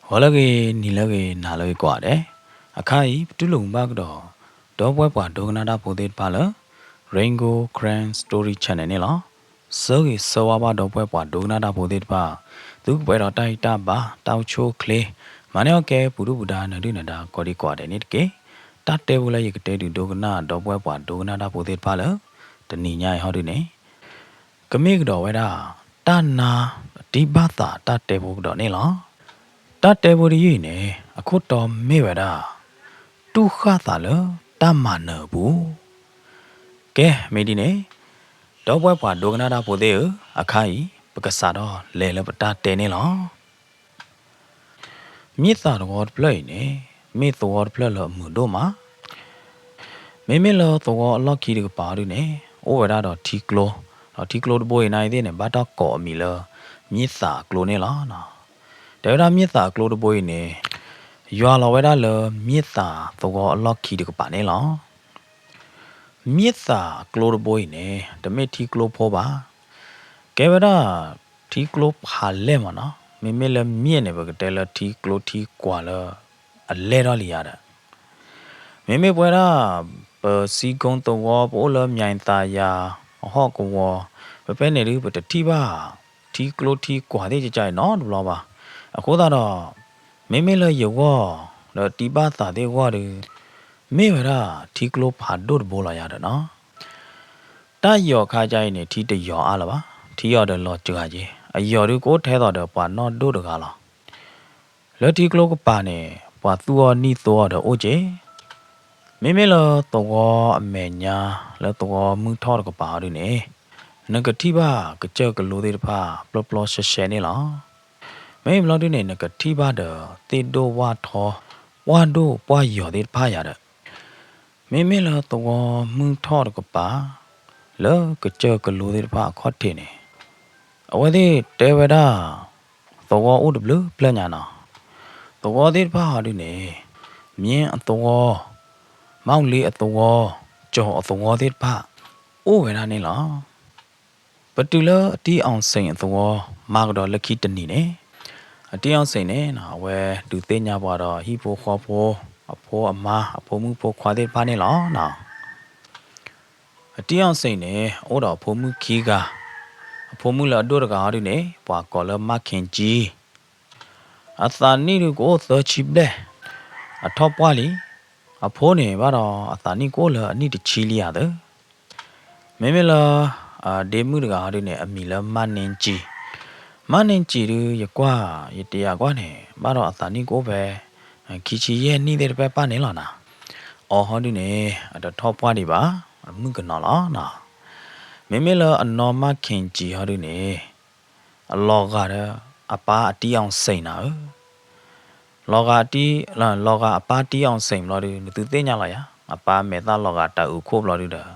ဂီၤလၢအဂ့ၤ, နံၤလၢအဂ့ၤ, နၤလၢအဂ့ၤကိးဂၤဒဲး. အခါအံၤ ပတူၢ်လိာ်မုာ်ဘၣ်ကဒီး ဒီပုၢ်ဝဲၢ်ပှၤဒိကနၣ်တၢ်ဖိသ့ၣ်တဖၣ်လၢ Rain Gold Karen Story Channel န့ၣ်လီၤ. ဆၢဂ့ၤဆၢဝါဘၣ်ဒီပုၢ်ဝဲၢ်ပှၤဒိကနၣ်တၢ်ဖိသ့ၣ်တဖၣ်, သုကပှဲၤဒီးတၢ်ဂံၢ်တၢ်ဘါ, တၢ်အိၣ်ဆူၣ်အိၣ်ချ့, မၤန့ၢ်အီၣ်ကဲပူၤဒုၣ်ပူၤဒါ နၢၤဒုၣ်နၢၤဒါ ကိးဒံကိးဂၤဒဲးန့ၣ်တက့ၢ်. တၢ်တဲဖိလၢယကတဲဒုးဒိကနၣ် ဒီပုၢ်ဝဲၢ်ပှၤဒိကနၣ်တၢ်ဖိသ့ၣ်တဖၣ်လၢ တနံၤညါအံၤဟီဒုန့ၣ် ကမ့ၢ်ကဒီးဝဲဒၣ် တၢ်နါတံၢ်ဘၣ်သးတၢ်တဲဖိကဒီးန့ၣ်လီၤ. တၢ်တဲဖိတယုၢ်အံၤန့ၣ် အခိၣ်တီမ့ၢ်ဝဲဒၣ် တူၢ်ဃၣ်သးလၢတၢ်မၤနၢၤအပူၤ. ကဲ မ့ၢ်ဒ်န့ၣ် ဒီပုၢ်ဝဲၢ်ပှၤဒိကနၣ်တၢ်ဖိသ့ၣ်ဧၢ, အခါအံၤ ပကစးထီၣ်လဲၤလၢပတၢ်တဲန့ၣ်လီၤ. မြစ်သာသဝီတဖျၢၣ်အံၤန့ၣ် မ့ၢ်သဝီတဖျၢၣ်လၢအမုာ်ဒိၣ်မး. မ့မ့ၢ်လၢသဝီအလီၢ်ခံတကပၤဒုန့ၣ် အိၣ်ဝဲဒၣ်ဒီးထံကျိ, ဒီးထံကျိတဘိအံၤန့ၣ်သ့ၣ်န့ၣ် ဘၣ်တၢ်ကိးအမံၤလၢ မြစ်သာအကျိန့ၣ်လီၤ. တဲဝဲဒၣ်မြစ်သာအကျိတဘိအံၤန့ၣ် ယွၤလီၤဝဲဒၣ်လၢ မြစ်သာသဝီအလီၢ်ခံတကပၤန့ၣ်လီၤ. မြစ်သာအကျိတဘိအံၤန့ၣ် တမ့ၢ်ထံကျိဖိဘၣ်. ကဲဝဲဒၣ် ထံကျိဖးလဲၢ်မးနီၤ. မ့မ့ၢ်လၢမြစ်န့ၣ် ပကတဲလၢထံကျိထံကွၢ်လၢ အလဲၢ်ထီၣ်လံယၤဒီး မ့မ့ၢ်ပဝဲဒၣ် ပစံကိသဝီ ပအိၣ်လၢ မၠဲၤသးယၤ အဟီၣ်ကဝီၤ ဖဲဖဲန့ၣ်ဒု ပတထံၣ်ဘၣ် ထံကျိထံကွၢ်သ့ၣ်ကကါအံၤနီတဘျီဘၣ်. အဃိသတးဒီး မ့မ့ၢ်လၢယဂီၢ် ဒီးတံၢ်ဘၣ်သးသ့ၣ်အဂီၢ်ဒီး မ့ၢ်ဝဲဒၣ်ထံကျိဖးဒိၣ်တဘိလီၤယၤဒီးနီၤ. တၢ်ယီၤခါကါအံၤန့ၣ် ထံတယီၤအါလၢၤဘၣ်. ထံအီၤဒီးလီၤစှၤက့ၤ, အယီၤဒုကအိၣ်ထဲသိးဒီးပှၤနီၢ်ဒိၣ်တဂၤလီၤ. လၢထံကျိကပၤန့ၣ် ပှၤသူၣ်အီၤနံၣ်သိအီၤဒီးအိၣ်က့ၤ. မ့မ့ၢ်လၢသဝီအမဲာ်ညါ လၢသဝီမုၢ်ထီၣ်တကပၤအီၤဒုန့ၣ် နကထံၣ်ဘၣ်ကစၢၢ်ကလိသ့ၣ်တဖၣ် ပျီပျီရှဲရှဲန့ၣ်လီၤ. မ့မ့ၢ်ဘျီဒုန့ၣ် နကထံၣ်ဘၣ်ဒီးသ့ၣ်ဒိၣ်ဝၣ်ထီ ပှၢ်ဒိၣ်ပှၢ်ယီၤသ့ၣ်တဖၣ်ယၤဒီး မ့မ့ၢ်လၢသဝီမုၢ်ထီၣ်တကပၤ လၢကစၢၢ်ကလိသ့ၣ်တဖၣ်အခီၣ်ထံးန့ၣ် အဝဲသ့ၣ်တဲဝဲဒၣ် သဝီအိၣ်တဘျုးဖျၢၣ်ညါနီၤ. သဝီသ့ၣ်တဖၣ်ဟီဒုန့ၣ် မ့ၢ်အသဝီ, မၣ်လ့အသဝီ, ကၠီၤအသဝီသ့ၣ်တဖၣ် အိၣ်ဝဲဒၣ်န့ၣ်လီၤ. ပတုၤလၢအတံၢ်အီၣ်စ့ၣ်အသဝီ မၤကဒီးလၢခံတနံၤန့ၣ် အတံၢ်အီၣ်စ့ၣ်န့ၣ် အဝဲဒုးသ့ၣ်ညါပှၤဒီးဟံၣ်ဖိဃီဖိ, အဖိအမါ, အဖိမုၣ်ဖိခွါသ့ၣ်တဖၣ်န့ၣ်လီၤ. အတံၢ်အီၣ်စ့ၣ်န့ၣ် အိၣ်ဒီးအဖိမုၣ်ခံဂၤ, အဖိမုၣ်လၢအဒိၣ်တဂၤဟီဒုန့ၣ် ပှၤကိးလၢမၣ်ခ့ၣ်ကၠံ အသးနံၣ်ဒုကအိၣ်သၢဆံဘျဲၣ်, အထီၣ်ပှၢ်လံ. အဖိန့ၣ်ဘၣ်ဒီးအသးနံၣ်ကအိၣ်လၢအနံၣ်တဆံလံဧါသၢ. မ့မ့ၢ်လၢ ဒ့မုၣ်တဂၤဟီဒုန့ၣ် အမံၤလၢမၣ်နံၣ်ကၠံ. မၣ်နံၣ်ကၠံဒု ယကွၢ် ယတယာ်ကွၢ်န့ၣ် ဘၣ်ဒီးအသးနံၣ်ကအိၣ်ဖဲ ခံဆံယဲၢ်နံၣ်သ့ၣ်တဖၣ်ပၣ်န့ၣ်လီၤနၤ. အီၤဟီဒုန့ၣ် အတထီၣ်ပှၢ်ဒံးဘၣ်, အမုၣ်ကနီၤလီၤ. မ့မ့ၢ်လၢအနီၢ်မၣ်ခ့ၣ်ကၠံဟီဒုန့ၣ် အလီၤဂာ်ဒီး အပၢ်အတံၢ်အီၣ်စ့ၣ်နၤဧၢ. လီၤဂာ်အတံၢ်, လီၤဂာ်အပၢ်တံၢ်အီၣ်စ့ၣ်ဘျီဒု နသုသ့ၣ်ညါလီၤယၤ, အပၢ်မဲာ်သၣ်လီၤဂာ်တၤအုးခိၣ်ဘျီဒုဒီး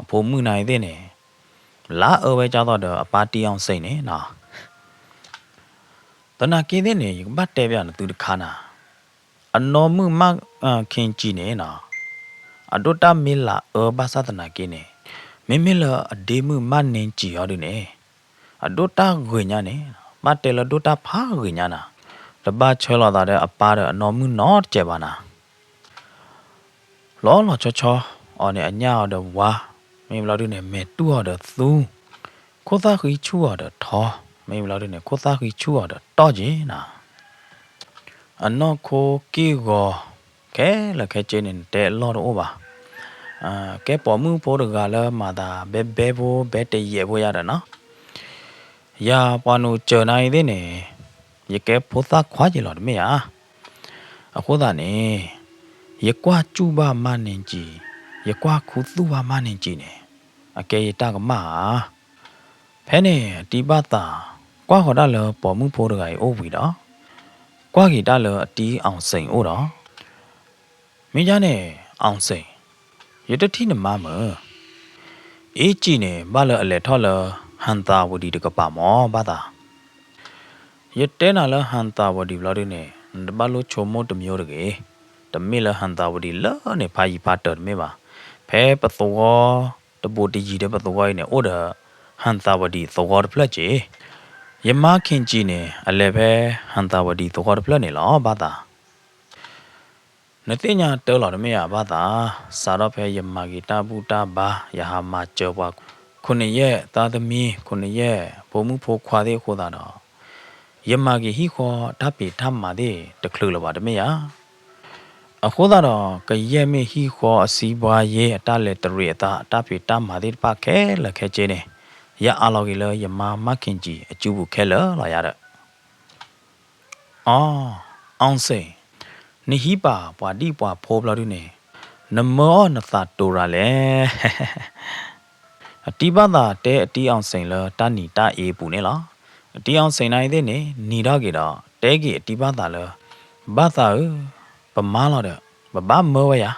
အဖိမုၣ်နၤအံၤသ့ၣ်န့ၣ် လၢအအၢဝဲကၢ်သိးဒီးအပၢ်တံၢ်အီၣ်စ့ၣ်န့ၣ်နီၤ. သနာ်က့သ့ၣ်န့ၣ် ယကဘၣ်တဲဘၣ်နသုတခါနၤ, အနီၢ်မုၣ်မၣ်ခ့ၣ်ကၠံန့ၣ်နီၤ အဒိၣ်တၢ်မ့ၢ်လၢအအၢဘၣ်ဆၣ်သနာ်က့န့ၣ် မ့မ့ၢ်လၢအဒ့မုၣ်မၣ်နံၣ်ကၠံဟီဒုန့ၣ် အဒိၣ်တၢ်ဂ့ၤညါန့ၣ် ဘၣ်တဲလၢဒိၣ်တၢ်ဖးဂ့ၤညါနၤ, တဘၣ်ဆၢလီၤသးဒီးအပၢ်ဒီးအနီၢ်မုၣ်နီတစဲးဘၣ်နၤ. လီၤလီၤဆီဆီ အီၤန့ၣ်အညၣ်အီၤဒီးဝါ, မ့ၢ်ဘျီဒုန့ၣ် မဲာ်တူၢ်အီၤဒီးသူ, ခိၣ်သၣ်ဃံဆူၣ်အီၤဒီးထီ, မ့ၢ်ဘျီဒုန့ၣ် ခိၣ်သၣ်ဃံဆူၣ်အီၤဒီးတီၢ်က့ၤနၤ. အနီၢ်ခိက့ၢ်ဂီၤ ခဲလၢာ်ခဲဆ့န့ၣ် နတဲအလီၢ်တအိၣ်ဘၣ်. ကဲပိာ်မုၣ်ဖိတဂၤလၢမၤသးဘဲဘဲဖိ ဘဲတယဲးဖိယါဒီးနီၤ, ယၤပှၤနိးစၢၤနၤအံၤသ့ၣ်န့ၣ် ယကဲဖိသၣ်ခွါက့ၤလီၤတမ့ၢ်ဧါ. အဃိသတးန့ၣ် ယကွၢ်စူၣ်ဘၣ်မၢ်နံၤစံ, ယကွၢ်ခူသူၣ်ဘၣ်မၢ်နံၤစံန့ၣ် အကဲယတၢ်ကမၣ်ဧါ. ဖဲန့ၣ်အတံၢ်ဘၣ်သး ကွၢ်ဃီၤတၢ်လၢပိာ်မုၣ်ဖိတဂၤအံၤအိၣ်ဝံၤဒီး ကွၢ်က့ၤတၢ်လၢအတံၢ်အီၣ်စ့ၣ်အိၣ်ဒီး မ့ၢ်ယါန့ၣ် အီၣ်စ့ၣ်, ယတထံၣ်နမါမုၢ်. အ့စံၣ်န့ၣ် ဘၣ်လၢအလဲၤထီၣ်လၢ ဟံသးဝဒံတကပၤမၢ်ဘၣ်သး. ယတဲနၤလၢဟံသးဝဒံဘျီဒုန့ၣ် နတဘၣ်လိၣ်ဆိကမိၣ်တမံၤတဂ့ၤ. တမ့ၢ်လၢဟံသးဝဒံလၢန့ၣ်ဖးယံၤဖးတၢၢ်တမ့ၢ်ဘၣ်. ဖဲပသဝီတဘူးတယံၤဒီးပသဝီအံၤန့ၣ် အိၣ်ဒီး ဟံသးဝဒံသဝီတဖျၢၣ်က့ၢ်. ယမါခ့ၣ်ကၠံၣ်န့ၣ် အလဲၤဖဲဟံသးဝဒံသဝီတဖျၢၣ်န့ၣ်လီၤ ဘၣ်သး. နသ့ၣ်ညါတၢ်လီၤတမ့ၢ်ဧါ ဘၣ်သး, စးထီၣ်ဖဲယမၤက့ၤတၢ်ဘူၣ်တၢ်ဘါ ယဟးမၤစၢၤပှၤ ခိၣ်နယဲၢ် သးသမံ ခိၣ်နယဲၢ် ဖိမုၣ်ဖိခွါသ့ၣ်အဃိသတးဒီး ယမၤက့ၤဟံၣ်ဃီတၢ်ဖံးတၢ်မၤသ့ၣ်တချုးလၢၤဘၣ်တမ့ၢ်ဧါ. အဃိသတးဒီး ကယဲၢ်မ့ၢ်ဟံၣ်ဃီအစံဘှါယ့ အတၢ်လဲၤတရံးအသး အတၢ်ဖံးတၢ်မၤသ့ၣ်တဖၣ်ခဲလၢာ်ခဲဆ့န့ၣ် ယအးလီၤက့ၤလၢယမါမါခ့ၣ်ကၠံၣ်အစုပူၤခဲလၢာ်လီၤယၤဒီး အီ, အီၣ်စ့ၣ်, နဟံးပာ်ပှၤဒံၣ်ပှၤဖိဘျီဒုန့ၣ် နမၢအီၣ်နသးတိၤရၤလဲၣ်. အတံၤဘၣ်သးတဲအတံၤအီၣ်စ့ၣ်လၢတၢ်နံၤတၢ်အ့ပူၤန့ၣ်လီၤ. အတံၤအီၣ်စ့ၣ်နၤအံၤသ့ၣ်န့ၣ် နံၤထီၣ်က့ၤဒီး တဲက့ၤအတံၤဘၣ်သးလၢ ဘၣ်သးဧၢ, ပမါလီၤဒီး ပဘၣ်မၢဝဲယၤ.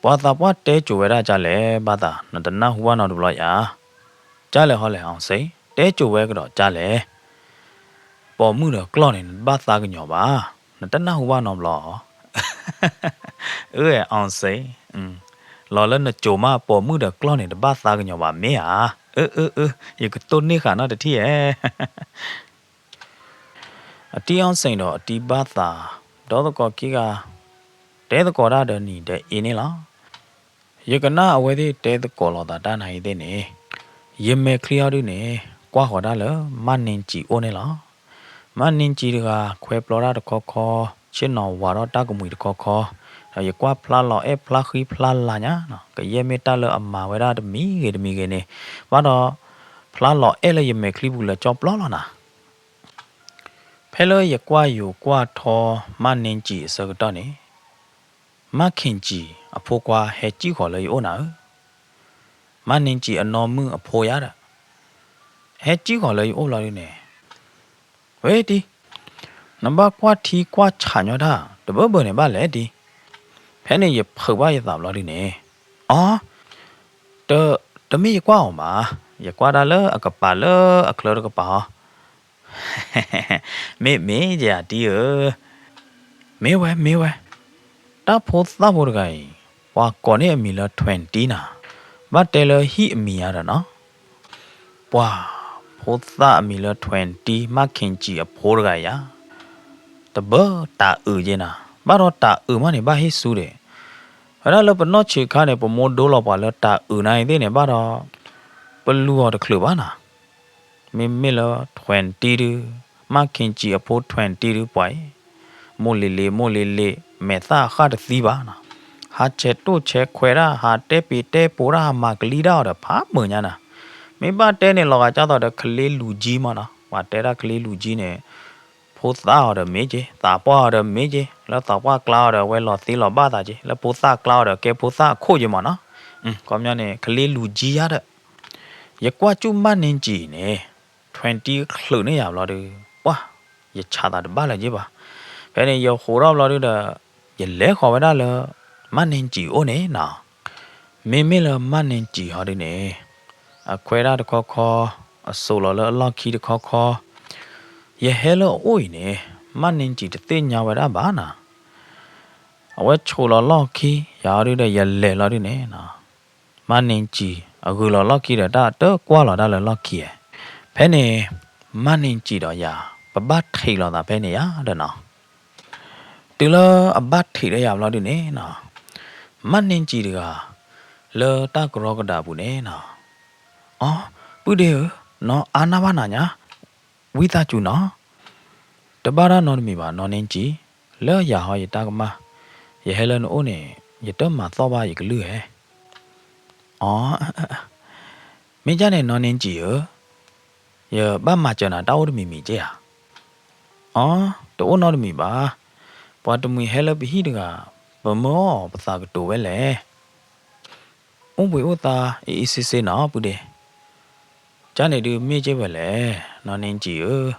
ပှၤသးပှၢ်တဲစိၤဝဲဒၣ်ကၢ်လဲၣ် ဘၣ်သး နတနၢ်ဟူဘၣ်နီတဘျီယၤ. ကၢ်လဲၣ်ဟီလဲၣ် အီၣ်စ့ၣ်, တဲစိၤဝဲကဒီးကၢ်လဲၣ်. ပိာ်မုၣ်ဒီးကျီၢ်န့ၣ် နတဘၣ်သးကညီၤဘၣ်, နတနၢ်ဟူဘၣ်နီတဘျီ. အၢ အီၣ်စ့ၣ်, လီၤလၢနစိၤမး ပိာ်မုၣ်ဒီးကျီၢ်န့ၣ် တဘၣ်သးကညီၤဘၣ်မ့ၢ်ဧါ. အၢ အၢ အၢ ယကတိၢ်န့ၢ်ဃာ်နီတထံၣ်ဧဲ. အတံၤအီၣ်စ့ၣ်ဒီးအတံၤဘၣ်သး ဒီသကိးခံဂၤ တဲသကိးတၢ်ဒီးနံၤဒီးအ့န့ၣ်လီၤ. ယကနၣ်အဝဲသ့ၣ်တဲသကိးလိာ်သးတၢ်နၤအံၤသ့ၣ်န့ၣ် ယမဲာ်ချံအီၤဒုန့ၣ် ကွၢ်ဃီၤတၢ်လၢ မါန့ၢ်ကၠံၣ်အိၣ်န့ၣ်လီၤ. မါန့ၢ်ကၠံၣ်တဂၤ ခွဲးပျီတၢ်တခီခီ, ဆ့ၣ်နီၤဝးထီၣ်တၢ်ကမှံၤတခီခီ, ဒီးယကွၢ်ဖျါလီၤအဲၣ်ဖျါဃံဖျါလၤညါ, ကယဲၢ်မ့ၢ်တၢ်လၢအမၤဝဲဒၣ်တမံၤဂ့ၤတမံၤဂ့ၤန့ၣ်, ဘၣ်ဒီး ဖျါလီၤအဲၣ်လၢယမဲာ်ချံပူၤလၢကၠီပျီလီၤနၤ. ဖဲလၢယကွၢ်ယိၤကွၢ်ထီ မါန့ၢ်ကၠံၣ်အဆၢကတီၢ်န့ၣ်, မါခ့ၣ်ကၠံၣ်အဖိခွါဟဲစံၣ်ဃီၤလၢယအိၣ်နၤဧၢ. မါန့ၢ်ကၠံၣ်အနီၢ်မုၣ်အဖိယၤဒီး ဟဲစံၣ်ဃီၤလၢယအိၣ်ဘျီဒုန့ၣ်, ဝဲတံၤ, နဘၣ်ကွၢ်ထံကွၢ်ဆးညီတၢ် တဘၢဘၢန့ၣ်ဘၣ်လဲၣ်တံၤ. ဖဲန့ၣ်ယဖုးဘၣ်ယသးဘျီဒုန့ၣ်, အီ, တ, တမ့ၢ်ယကွၢ်အီၤဘၣ်, ယကွၢ်တၢ်လၢအကပၤလၢအချၢတကပၤအီၤ မ့ၢ်မ့ၢ်ယၤတံၤဧၢ, မ့ၢ်ဝဲ မ့ၢ်ဝဲ, တၢ်ဖိသၣ်ဖိတဂၤအံၤ, ပှၤကိးန့ၢ်အမံၤလၢ ထွဲၣ်တံ နၤ, ဘၣ်တဲလၢဟံၣ်အမံၤယၤဒီးနီၤ, ပှၤဖိသၣ်အမံၤလၢ ထွဲၣ်တံ မါခ့ၣ်ကၠံၣ်အဖိတဂၤအံၤဧါ, တဘၢတၢ်အုးက့နၤ, ဘၣ်ဒီးတၢ်အုးမးန့ၣ် ဘၣ်ဟ့ၣ်ဆူဒီး, ဝဲဒၣ်လၢပနီၢ်ဆံးခါန့ၣ် ပမိၢ်ဒိလီၤပှၤလၢတၢ်အုးနၤအံၤသ့ၣ်န့ၣ် ဘၣ်ဒီး ပလူၤအီၤတချုးဘၣ်နၤ, မ့မ့ၢ်လၢ ထွဲၣ်တံ ဒု, မါခ့ၣ်ကၠံၣ်အဖိ ထွဲၣ်တံ ဒု ပှၤအံၤ, မိၢ်လ့ၤလ့ၤ မိၢ်လ့ၤလ့ၤ မဲာ်သၣ်ဃၣ်တသံဘၣ်နၤ, ဟးဆဲးတိၢ်ဆဲးခွဲးတၢ် ဟးတဲပ့ၤတဲပိၤတၢ် ဟးမၤကလံၣ်တၢ်အီၤဒီး ဖးမုာ်ညါနၤ, မ့ၢ်ဘၣ်တဲန့ၣ် လီၤဂာ်ကၢ်သိးဒီး ကလ့လူၤကၠံမးနီၤ, ပှၤတဲဒၣ်ကလ့လူၤကၠံန့ၣ် ဖိသၣ်အီၤဒီးမ့ၢ်က့, သးပှၢ်အီၤဒီးမ့ၢ်က့, လၢသးပှၢ်ကျါအီၤဒီး အဝဲလီၤသ့လီၤဘၣ်သးက့, လၢဖိသၣ်ကျါအီၤဒီး ကဲဖိသၣ်အခိၣ်က့မးနီၤ, ခီပညီန့ၣ် ကလ့လူၤကၠံယါဒီး ယကွၢ်ကၠူၣ်မါန့ၢ်ကၠံၣ်န့ၣ်, ထွဲၣ်တံ ချုးန့ၢ်ယၤဘျီဒု, ပှၢ်, ယဆးသးတဘၣ်လၢၤက့ဘၣ်. ဖဲန့ၣ်ယဟိးထီၣ်ဘျီဒုဒီး, ယလဲၤဃီၤဝဲဒၣ်လၢ မါန့ၢ်ကၠံၣ်အအိၣ်န့ၣ်နီၤ. မ့မ့ၢ်လၢမါန့ၢ်ကၠံၣ်ဟီဒုန့ၣ်, အခွဲးဒၣ်တခီခီ, အစိာ်လီၤလၢအလီၢ်ခံတခီခီ, ယဟဲလၢအအိၣ်အံၤန့ၣ်, မါန့ၢ်ကၠံၣ်တသ့ၣ်ညါဝဲဒၣ်ဘၣ်နီၤ. အဝဲဆိးလီၤလီၢ်ခံ ယၤဟီဒုဒီး ယလဲၤလီၤဒုန့ၣ်နီၤ. မါန့ၢ်ကၠံၣ်အဂုာ်လီၤလီၢ်ခံဒီး တၢ်တကွၢ်လီၤတၢ်လၢလီၢ်ခံဧါ. ဖဲန့ၣ် မါန့ၢ်ကၠံၣ်ဒီးယၤ ပဘၣ်ထံးလိာ်သးဖဲန့ၣ်ယါဒီးနီၤ. တုၤလၢအဘၣ်ထံးဒီးယၤဘျီဒုန့ၣ်နီၤ, မါန့ၢ်ကၠံၣ်တဂၤ လၢတၢ်ကရီကဒးပူၤန့ၣ်နီၤ, အီ, ပုၢ်ဒ့ဧၢ, နီၢ်အါနၢ်ဘၣ်နၤညါ, ဝံသးစူၤနီၤ. တဘၣ်တၢ်နီတမံၤဘၣ် နီၢ်န့ၢ်ကၠံၣ်, လၢယၤဟီယတၢ်ကမၣ်, ယဟဲလၢနအိၣ်န့ၣ် ယတမၤသီၣ်ဘၣ်ယကလုၢ်ဧါ. အီ, မ့ၢ်ကၢ်န့ၣ် နီၢ်န့ၢ်ကၠံၣ်ဧၢ, ယဘၣ်မၤစၢၤနၤတၢ်အိၣ်တမံၤမံၤက့ဧါ. အီ, တအိၣ်နီတမံၤဘၣ်. ပှၤတမှံၤဟဲလၢပဟံၣ်တဂၤ, ပမၢအီၤပသးကတိၤဝဲလဲၣ်. အိၣ်ဘှံးအိၣ်သါ အ့ၣ်အ့ၣ်စ့စ့နီၤ ပုၢ်ဒ့. ကၢ်န့ၣ်ဒုးမ့ၢ်က့ဝဲလဲၣ်, နီၢ်န့ၢ်ကၠံၣ်ဧၢ,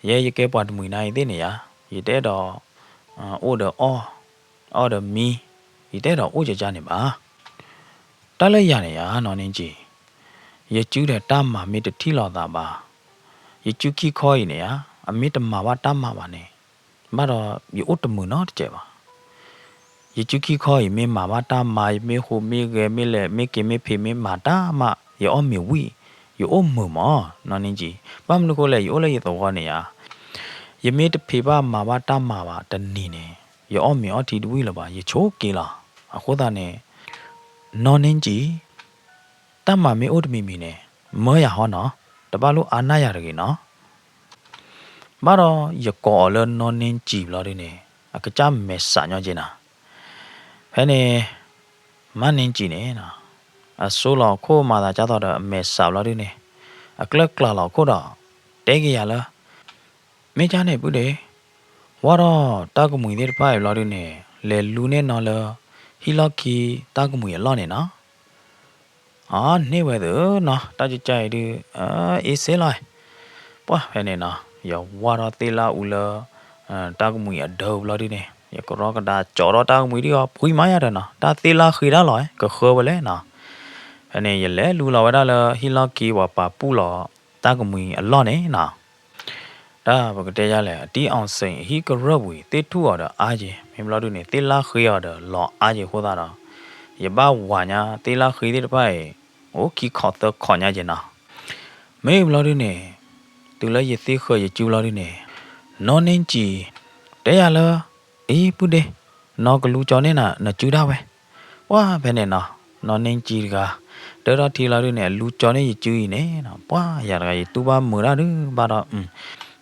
ယဲယကဲပှၤတမှံၤနၤအံၤသ့ၣ်န့ၣ်ယါ, ယတအဲၣ်ဒိး အိၣ်ဒီးအီၣ်, အီၣ်ဒီးမံ, ယတအဲၣ်ဒိးအိၣ်ကကၢ်န့ၣ်ဘၣ်. တၢ်လၢယၤန့ၣ်ယါ နီၢ်န့ၢ်ကၠံၣ်, ယစုဒီးတၢ်မၤမ့ၢ်တထံၣ်လိာ်သးဘၣ်, ယစုခံခီအံၤန့ၣ်ယါ, အမ့ၢ်တမၤဘၣ်တၢ်မၤဘၣ်န့ၣ်, ဘၣ်ဒီးယအိၣ်တမုာ်နီတစဲးဘၣ်. ယစုခံခီအံၤ မ့ၢ်မၤဘၣ်တၢ်မၤ, ယမ့ၢ်ဟူးမ့ၢ်ဂဲၤ မ့ၢ်လဲၤမ့ၢ်က့ၤမ့ၢ်ဖံးမ့ၢ်မၤတၢ်မၤ, ယအီၣ်မ့ၤဝံၣ်, ယအိၣ်မုာ်မး, နီၢ်နင်းကံၤ, ဘၣ်မနုၤဃိလဲၣ်, ယအိၣ်လၢယသဝီန့ၣ်ဧါ, ယမ့ၢ်တဖံးဘၣ်မၤဘၣ်တၢ်မၤဘၣ်တနံၤန့ၣ်, ယအီၣ်မ့ၤအီထံတဝံၣ်လၢၤဘၣ်, ယဆိးက့လီၤ. အဃိသတးန့ၣ်, နီၢ်နင်းကံၤ, တၢ်မၤမ့ၢ်အိၣ်တမံၤမံၤန့ၣ်, မၢယၤဟီနီၤ, တဘၣ်လိၣ်အါနၢ်ယၤတဂ့ၤနီၤ. ဘၣ်ဒီးယကိးအီၤလၢနီၢ်နင်းကံၤဘျီဒုန့ၣ်, အကစၢ်မဲာ်ဆှးညီက့ၤနၤ. ဖဲန့ၣ်, မၢ်နင်းကံၤန့ၣ်, အစိလီၤခိၣ်မၤသးကၢ်သိးဒီးအမဲာ်ဆှးဘျီဒုန့ၣ်, အကျၢၢ်ကျါလီၤခိၣ်ဒီး, တဲက့ၤယၤလၢ, မ့ၢ်ကၢ်န့ၣ်ပုၢ်ဒ့, ဝဲဒီးတၢ်ကမှံၤသ့ၣ်တဖၣ်အံၤဘျီဒုန့ၣ်, လဲၤလူန့ၢ်နီၤလၢ, ဟံၣ်လီၢ်ခံတၢ်ကမှံၤအလီၢ်န့ၣ်နီၤ. အန့ၢ်ဝဲသ့နီၤ, တၢ်ကကါအံၤဒုး, အ့စ့လီၤ. ပှၢ်ဖဲန့ၣ်နီၤ, ယဝါထီၣ်သ့ၣ်လၣ်အူလၢ တၢ်ကမှံၤအဒၢဘျီဒုန့ၣ်, ယကရီကဒါကၠီထီၣ်တၢ်ကမှံၤဒံးအီၤ ဖှံမးယၤဒီးနီၤ, တၢ်သ့ၣ်လၣ်ဃ့တၢ်လီၤ, ကဃၢဝဲလဲၣ်နီၤ. ဖဲန့ၣ် ယလဲၤလူလီၤဝဲဒၣ်လၢဟံၣ်လီၢ်ခံပှၤပာ်ပူၣ်လီၤတၢ်ကမှံၤအလီၢ်န့ၣ်နီၤ. တၢ်ပကတဲယလဲၣ်, အတံအီၣ်စ့ၣ်အဟံၣ်ကရၢၢ်ဝံၤ သ့ၣ်ထူၣ်အီၤဒီးအါက့ၤ, မ့ၢ်ဘျီဒုန့ၣ် သ့ၣ်လၣ်ဃ့အီၤဒီးလီၤအါက့ၤအဃိသတးဒီး, ယဘၣ်ဝၤညါသ့ၣ်လၣ်ဃ့သ့ၣ်တဖၣ်အံၤ, အိၣ်ခံခီသၢခီညါက့ၤနီၤ. မ့ၢ်ဘျီဒုန့ၣ်, တုၤလၢယသ့ဃၢၤယစုဘျီဒုန့ၣ်, နီၢ်နင်းကံၤ, တဲယၤလၢ, အံၤပုၢ်ဒ့, နီၢ်ကလူကၠီန့ၢ်နၤ နစုဒၣ်ဝဲ. ပှၢ်ဖဲန့ၣ်နီၤ, နီၢ်နင်းကံၤတဂၤ, တၢထီၣ်ထံလီၤဒုန့ၣ် အလူကၠီန့ၢ်ယစုအံၤန့ၣ်, ပှၢ်ယၤတဂၤ ယတူၢ်ဘၣ်မုာ်တၢ်ဒုးဘၣ်ဒီး,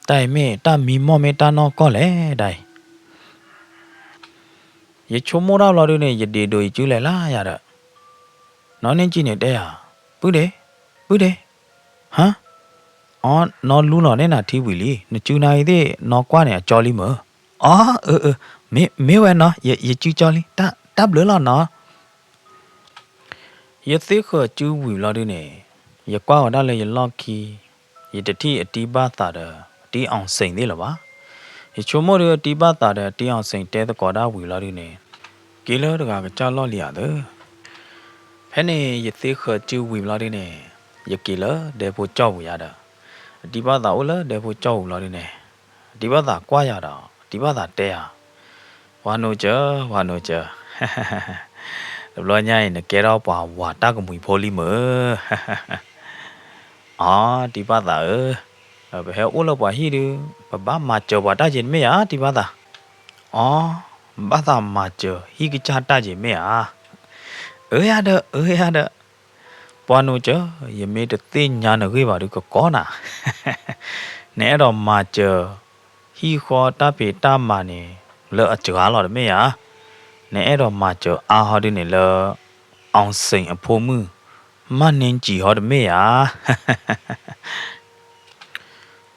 တၢ်အံၤမ့ၢ်တၢ်မံမီၢ်မ့ၢ်တၢ်နီၢ်ကီၢ်လဲၣ်ဒၣ်အံၤ. ယဆိကမိၣ်တၢ်ဘျီဒုန့ၣ် ယဒ့ၣ်ဒိၣ်ယစုလဲၤလၢယၤဒီး, နီၢ်နင်းကံၤန့ၣ်တဲယၤ, ပုၢ်ဒ့, ပုၢ်ဒ့, ဟါ, အီ နီၢ်လူလီၤန့ၢ်နၤထံဝံၤလံ, နစုနၤအံၤသ့ၣ်နီၢ်ကွၢ်န့ၣ် အကၠီလံမ့ၢ်. အီ, အၢ, မ့ၢ်ဝဲနီၤ, ယစုကၠီလံ, တၢ်ဘျုးလီၤနီၤ. ယသ့ဃၢၤစုဝံၤဘျီဒုန့ၣ်, ယကွၢ်ဝဲဒၣ်လၢယလီၢ်ခံ, ယတထံၣ်အတံဘၣ်သးဒီး အတံအီၣ်စ့ၣ်သ့ၣ်လၢၤဘၣ်. ယဆိကမိၣ်ဒုး အတံဘၣ်သးဒီးအတံအီၣ်စ့ၣ်တဲသကိးတၢ်ဝံၤဘျီဒုန့ၣ်, က့ၤလၢတဂၤကစၢ်လီၢ်လံဧါသၢ. ဖဲန့ၣ်ယသ့ဃၢၤစုဝံၤဘျီဒုန့ၣ်, ယက့ၤလၢဒဲဖိကၠီၣ်ပူၤယၤဒီး, အတံဘၣ်သးအိၣ်လၢဒဲဖိကၠီၣ်ပူၤဘျီဒုန့ၣ်, အတံဘၣ်သးကွၢ်ယၤဒီး အတံဘၣ်သးတဲယၤ, ပှၤနိစၢၤ, ပှၤနိစၢၤ, တဘျီညါအံၤ နကဲထီၣ်ပှၤဝၤတၢ်ကမှံၤဖိလံမ့ၢ်. အီ တံဘၣ်သးဧၢ, ပဟဲအိၣ်လၢပှၤဟံၣ်ဒုး, ပဘၣ်မၤစၢၤပှၤတၢ်က့ၤတမ့ၢ်ဧါ တံဘၣ်သး. အီ, ဘၣ်သးမၤစၢၤဟံၣ်ကစၢ်တၢ်က့ၤမ့ၢ်ဧါ. အၢယၤဒီး, အၢယၤဒီး, ပှၤနိစၢၤ, ယမ့ၢ်တသ့ၣ်ညါနဂ့ၢ်ဘၣ်ဒုးကကီနၤ. နအဲၣ်ဒိးမၤစၢၤ ဟံၣ်ဃီတၢ်ဖံးတၢ်မၤန့ၣ် လၢအစှၤလီၤတမ့ၢ်ဧါ. နအဲၣ်ဒိးမၤစၢၤအါဟီဒုန့ၣ်လၢ အောင်စိန် အဖိမုၣ် မၢ်နင်းကြည် ဟီတမ့ၢ်ဧါ.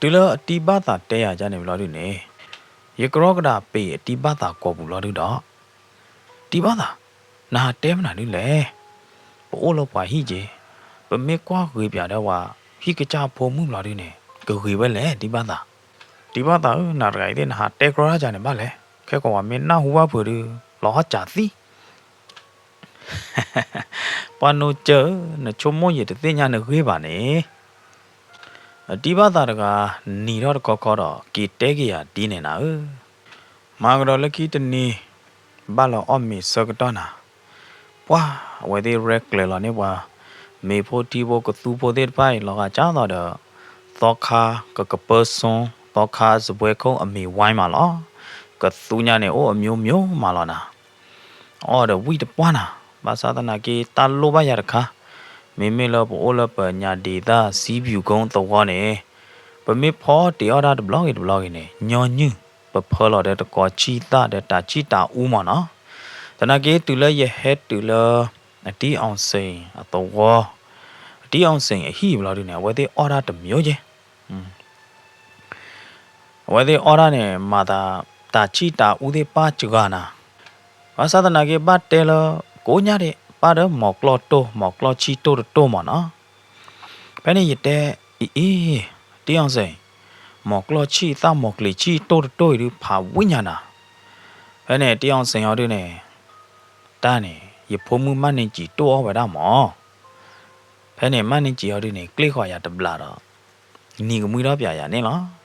တုၤလၢအတံဘၣ်သးတဲယၤဒ်န့ၣ်ဘျီဒုန့ၣ်, ယကရီကဒးပ့ၤအတံဘၣ်သးကိာ်ပူၤလီၤဒုဒီး, တံဘၣ်သး, နဟးတဲမနုၤဒ်လဲၣ်. ပအိၣ်လၢပှၤဟံၣ်က့ၤ, ပမ့ၢ်ကွၢ်ဂ့ၤပၠးဒီးပှၤဟံၣ်ကစၢ်ဖိမုၣ်ဘျီဒုန့ၣ် ကဂ့ၤဝဲလဲၣ် တံဘၣ်သး. တံဘၣ်သးဧၢ, နၤတဂၤအံၤသ့ၣ် နဟးတဲကြီတၢ်ကန့ၣ်ဘၣ်လဲၣ်. ခဲကိာ်ပှၤမ့ၢ်နၢ်ဟူဘၣ်ဖုးဒုး လီၤဟီၣ်စၢ်သံ ပှၤနိစၢၤဧၢ, နဆိကမိၣ်ယတသ့ၣ်ညါနဂ့ၢ်ဘၣ်န့ၣ်. အတံဘၣ်သးတဂၤ နံၤထီၣ်တခီခီဒီး က့ၤတဲက့ၤယၤဒ်န့ၣ်နၤဧၢ. မၤကဒီးလၢခံတနံၤ, ဘၣ်လီၤအီၣ်မ့ၤဆၢကတီၢ်နၤ, ပှၢ်အဝဲသ့ၣ်ရဲၣ်ကျဲၤလီၤန့ၢ်ပှၤ မ့ၤဖိထံဖိကသူဖိသ့ၣ်တဖၣ်အံၤ လီၤဂာ်ကၢ်သိးဒီး သီခါကကပၢစိ သီခါစပွဲခိၣ်အမ့ၤဝါမးလီၤ. ကသူညါန့ၣ် အိၣ်အမျိုးမျိုးမးလီၤနၤ. အီၣ်ဒီးဝံၣ်တပှၢ်နၤ, ဘၣ်ဆၣ်သနာ်က့ တၢ်လိၣ်ဘၣ်ယၤတခါ, မ့မ့ၢ်လၢပအိၣ်လၢပညၣ်ဒံးသၣ် စံးပယူၤကိသဝီန့ၣ်, ပမ့ၢ်ဖီတ့ၢ်အီၣ်တၢ်တဘျီဂ့ၤတဘျီဂ့ၤန့ၣ် ညီနုၢ် ပဖၢလီၤဒီးတကိးဆံၣ်သၣ်ဒီးတၢ်ဆံၣ်တၢ်အူမးနီၤ. သနာ်က့ တုၤလၢယဟဲတုၤလၢ အတံအီၣ်စ့ၣ်အသဝီ, အတံအီၣ်စ့ၣ်အဟံၣ်ဘျီဒုန့ၣ် အဝဲသ့ၣ်အီၣ်တၢ်တမျိုးက့ အဝဲသ့ၣ်အီၣ်တၢ်န့ၣ် မၤသး တၢ်ဆံၣ်တၢ်အူသ့ၣ်ပၣ်စှၤနၤ, ဘၣ်ဆၣ်သနာ်က့ ဘၣ်တဲလၢ ကိးညါဒံး ပၣ်ဒီးမီၤကျီၢ်တိၢ် မီၤကျီၢ်ဆံၣ်တိၢ်တတိၢ်မးနီၤ. ဖဲန့ၣ်ယတဲ အံၤအံၤ တံအီၣ်စ့ၣ်, မီၤကျီၢ်ဆံၣ်သၣ်မီၤကျ့ၤဆံၣ်တိၢ်တတိၢ်အံၤဒုး ဖးဝံၣ်ညါနၤ. ဖဲန့ၣ် တံအီၣ်စ့ၣ်ဟီဒုန့ၣ် တၢ်န့ၣ် ယဖိမုၣ်မၢ်နံၤစံၣ်တိၢ်အီၣ်ဝဲဒၣ်မး. ဖဲန့ၣ် မၢ်နံၤစံၣ်ဟီဒုန့ၣ် ကျ့ၣ်ဃီၤယၤတဘျးဒီး နံၤကမှံထီၣ်ပၠးယၤန့ၣ်လီၤ.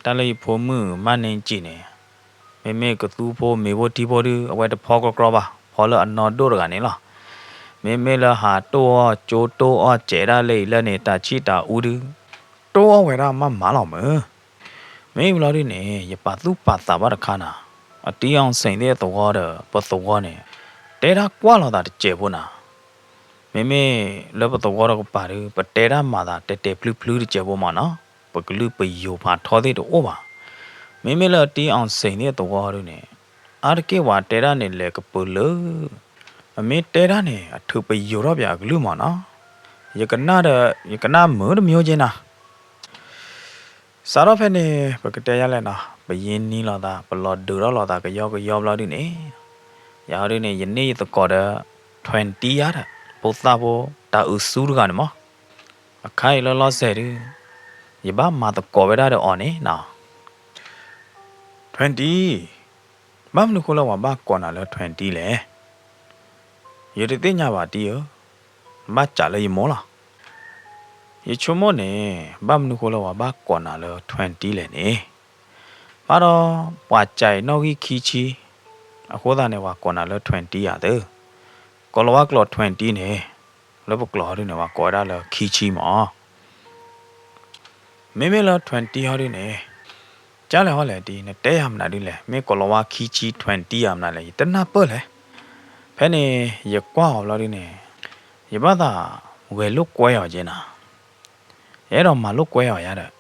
တၢ်လၢယဖိမုၣ်မၢ်နံၤစံၣ်န့ၣ် မ့မ့ၢ်ကသူဖိမ့ၤဖိထံဖိဒု အဝဲတဖီကြီကြီဘၣ်, ဖီလၢအနီၢ်ဒိၣ်တဂၤန့ၣ်လီၤ. မ့မ့ၢ်လၢဟးတိၢ်အီၣ်ကၠိတိၢ်အီၣ်စဲးဒၣ်လဲာ်အံၤလၢန့ၣ် တၢ်ဆံၣ်တၢ်အူဒု တိၢ်အီၣ်ဝဲဒၣ်မးမးလီၤမၢ်. မ့ၢ်ဘျီဒုန့ၣ် ယပာ်သူၣ်ပာ်သးဘၣ်တခါနၤ, အတံအီၣ်စ့ၣ်သ့ၣ်အသဝီဒီး ပသဝီန့ၣ် တဲတၢ်ကွၢ်လိာ်သးတစဲးဖိနၤ. မ့မ့ၢ်လၢပသဝီတကပၤဒု ပတဲတၢ်မၤသးတဲာ်တဲာ်ဖျုဖျုတစဲးဖိမးနီၤ, ပကလုၢ်ပယိၤဖးထီသ့ၣ်တအိၣ်ဘၣ်. မ့မ့ၢ်လၢအတံအီၣ်စ့ၣ်သ့ၣ်အသဝီဒုန့ၣ် အါတက့ၢ်ဝဲတဲဒၣ်န့ၣ်လဲၤကပၢၤလၢ အမ့ၢ်တဲဒၣ်န့ၣ် အထုးပယိၤထီၣ်ပၠးအကလုၢ်မးနီၤ. ယကနၣ်ဒီး ယကနၣ်မုာ်တမံၤက့နၤ. စးထီၣ်ဖဲန့ၣ် ပကတဲယါလဲၣ်နီၤ, ပယ့ၢ်နံလိာ်သး ပလီၤဒုးထီၣ်လိာ်သးကယီကယီဘျီဒုန့ၣ်, ယၤဒုန့ၣ် ယန့ၢ်ယသကိးဒီး twenty ယါဒီး ဖိသၣ်ဖိတၢ်အုးဆူတဂၤန့ၣ်မး. အခါအံၤလၢလီၤစဲးဒု ယဘၣ်မၤသကိးဝဲဒၣ်ဒီးအီၤန့ၣ်နီၤ. Twenty, ဘၣ်မနုၤဃိလၢပှၤဘၣ်ကိးနၤလၢ twenty လဲၣ်. ယတသ့ၣ်ညါဘၣ်တံဧၢ, ဘၣ်စံးလၢယမိၢ်လီၤ. ယဆိကမိၣ်န့ၣ် ဘၣ်မနုၤဃိလၢပှၤဘၣ်ကိးနၤလၢ twenty လဲၣ်န့ၣ်, ဘၣ်ဒီးပှၤစံးနီၣ်ဂံၢ်ခံဆံ, အဃိသတးန့ၣ် ပှၤကိးနၤလၢ twenty ယၤသၢ. ကိးလီၤဝါကျိာ် twenty န့ၣ်, လၢပကျိာ်ဟီဒုန့ၣ် ပှၤကိးဝဲဒၣ်လၢခံဆံမး. မ့မ့ၢ်လၢ twenty ဟီဒုန့ၣ်, ကၢ်လဲၣ်ဟီလဲၣ်တံ နတဲယၤမနုၤဒုလဲၣ်, မ့ၢ်ကိးလီၤဝါခံဆံ twenty ယၤမနုၤလဲၣ်, ယတနၢ်ပၢၢ်လဲၣ်. ဖဲန့ၣ် ယကွၢ်အီၤဘျီဒုန့ၣ်, ယဘၣ်သးဂဲၤလိာ်ကွဲအီၤက့နၤ, ယအဲၣ်ဒိးမၤလိာ်ကွဲအီၤယါဒီး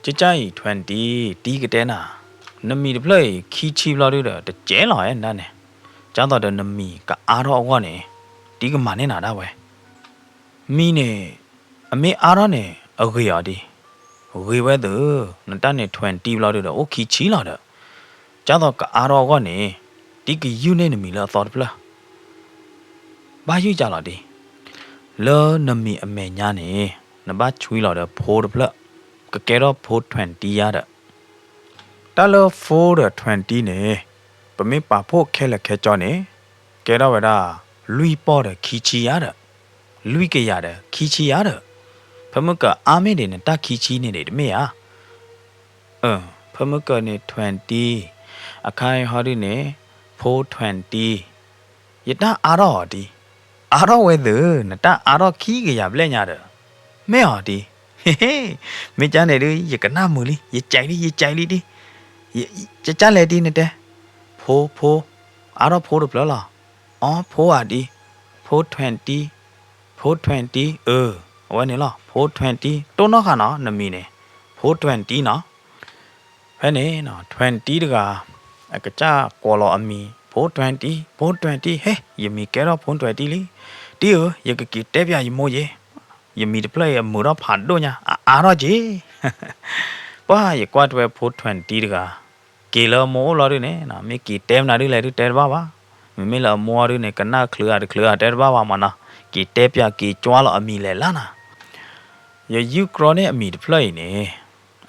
ကကၢ်အံၤ twenty, တံကတဲနၤ, နမံၤတဖျၢၣ်အံၤ ခံဆံဘျီဒုဒီး တကဲလီၤအဲၣ်နဒၣ်န့ၣ်, ကၢ်သိးဒီးနမံၤကအါထီၣ်အဂီၢ်န့ၣ်, တံကမၤန့ၢ်နၤဒၣ်ဝဲ. မံၤန့ၣ် အမ့ၢ်အါထီၣ်န့ၣ် အဂ့ၤအီၤဒံး, ဂ့ၤဝဲသ့ၣ်, နတၢ်န့ၣ် twenty ဘျီဒုဒီး အိၣ်ခံဆံလီၤဒီး, ကၢ်သိးကအါထီၣ်အဂီၢ်န့ၣ်, တံကယူၢ်န့ၢ်နမံၤလၢအသီတဖျၢၣ် ဘၣ်ယုၢ်ကၢ်လီၤဒံး. လၢနမံၤအမဲာ်ညါန့ၣ်, နဘၣ်ဆွံလီၤဒီးဖိတဖျၢၣ်, ကကဲထီၣ်ဖိ twenty ယါဒီး, တၢ်လၢ four ဒီး twenty န့ၣ်, ပမ့ၢ်ပာ်ဖှိၣ်ခဲလၢာ်ခဲဆ့န့ၣ်, ကဲထီၣ်ဝဲဒၣ် လွံၢ်ပီၢ်ဒီးခံဆံယါဒီး, လွံၢ်ကယၤဒီးခံဆံယါဒီး, ဖဲမုၢ်ကအါမ့ၢ်ဒံးနတၢ်ခံဆံန့ၣ်ဒံးတမ့ၢ်ဧါ. ဖဲမုၢ်ကန့ၣ် twenty, အခါအံၤဟီဒုန့ၣ်, ဖိ twenty, ယတၢ်အါထီၣ်အီၤဒံး, အါထီၣ်ဝဲသ့ၣ်, နတၢ်အါထီၣ်ခံကယၤဘျဲၣ်ညါဒီး, မ့ၢ်အီၤဒံး, မ့ၢ်ကၢ်န့ၣ်ဒု ယကနၣ်မုာ်လံ, ယကဲလံ, ယကဲလံဒံး, ကၢ်လဲၣ်ဒံးနတဲ, ဖိ ဖိ, အါထီၣ်ဖိတဖျၢၣ်လီၤ, အီ ဖိဧါဒံး, ဖိ twenty, ဖိ twenty, အၢ, အဝဲန့ၣ်လီၤ, ဖိ twenty, တိၢ်နီၣ်ဃာ်နီၤ နမံၤန့ၣ်, ဖိ twenty နီၤ. ဖဲန့ၣ် twenty တဂၤ, အကစၢ်ကိးလီၤအမံၤ, ဖိ twenty, ဖိ twenty, ဟဲ, ယမံၤကဲထီၣ်ဖိ twenty လံ, တံဧၢ, ယကက့ၤတဲပၠးယမိၢ်ယ့ၣ်, ယမံၤတဖျၢၣ်အံၤအမုာ်ထီၣ်ဖးဒိၣ်ညါ, အအါထီၣ်က့ၤ. ပှၢ်ယကွၢ်ထွဲဖိ twenty တဂၤ, က့ၤလၢအမိၢ်အိၣ်လီၤဒုန့ၣ်, မ့ၢ်က့ၤတဲမနုၤဒုလဲၣ်ဒုတဲတဘၣ်ဘၣ်, မ့မ့ၢ်လၢအမိၢ်အီၤဒုန့ၣ် ကနၣ်ချုးဧါတချုးဧါတဲတဘၣ်ဘၣ်မးနီၤ, က့ၤတဲပၠးက့ၤကွၢ်လီၤအမံၤလဲၤလၢ်နၤ. ယယူၢ်ကြီန့ၢ်အမံၤတဖျၢၣ်အံၤန့ၣ်,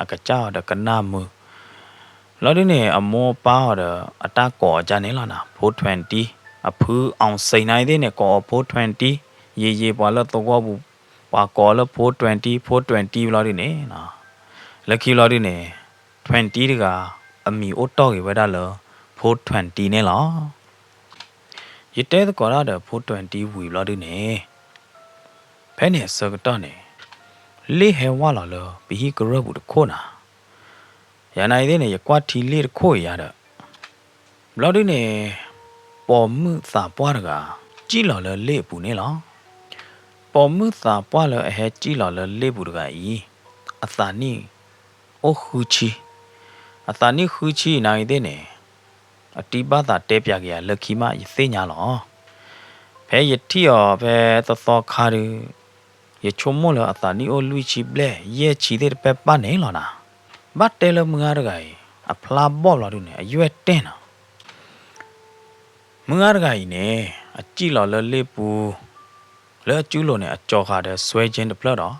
အကစၢ်အီၤဒီးကနၣ်မုာ် လီၤဒုန့ၣ် အမိၢ်ပၢ်အီၤဒီးအတၢ်ကိးအီၤကၢ်န့ၣ်လီၤနၤ, ဖိ twenty, အဖု အောင်စိန် န့ၣ်သ့ၣ်န့ၣ် ကိးအီၤဖိ twenty, ယံာ်ယံာ်ပှၤလၢသဝီပူၤ, ပှၤကိးအီၤလၢဖိ twenty, ဖိ twenty လီၤဒုန့ၣ်, လၢခံလီၤဒုန့ၣ်, twenty တဂၤ, အမံၤအိၣ်တီၢ်ဂ့ၤဝဲဒၣ်လၢ ဖိ twenty န့ၣ်လီၤ. ယတဲသကိးတၢ်ဒီးဖိ twenty ဝံၤဘျီဒုန့ၣ်, ဖဲန့ၣ်အဆၢကတီၢ်န့ၣ်, လ့ၣ်ဟဲဝၢ်လီၤလၢပဟံၣ်ကရၢၢ်ပူၤတခိၣ်နၤ, ယၤနၤအံၤသ့ၣ်န့ၣ် ယကွၢ်ထံလ့ၣ်တခိၣ်အံၤယါဒီး, ဘျီဒုန့ၣ်, ပိာ်မုၣ်သးပှၢ်တဂၤ, စံၣ်လီၤလၢလ့ၣ်အပူၤန့ၣ်လီၤ. ပိာ်မုၣ်သးပှၢ်လၢအဟဲစံၣ်လီၤလၢလ့ၣ်ပူၤတဂၤအံၤ, အသးနံၣ်အိၣ်ဃုဆံ, အသးနံၣ်ဃုဆံအံၤနၤအံၤသ့ၣ်န့ၣ်, အတံၢ်ဘၣ်သးတဲပၠးက့ၤယၤလၢခံမးယသ့ၣ်ညါလီၤ. ဖဲယထံၣ်အီၤဖဲသီသီခါဒု, ယဆိကမိၣ်လၢအသးနံၣ်အိၣ်လွံၢ်ဆံဘျဲၣ်ယဲၢ်ဆံသ့ၣ်တဖၣ်ပၢ်န့ၣ်လီၤနၤ, ဘၣ်တဲလၢမုၢ်ဂၤတဂၤအံၤ, အဖျါဘီၣ်ဘျီဒုန့ၣ် အယွဲၢ်တဲၢ်နီၤ. မုၢ်ဂၤတဂၤအံၤန့ၣ်, အစံၣ်လီၤလၢလ့ၣ်ပူၤ, လၢအစုလိၤန့ၣ် အကၠီၤဃာ်ဒီးစွဲကၠ့တဖျၢၣ်ဒီး,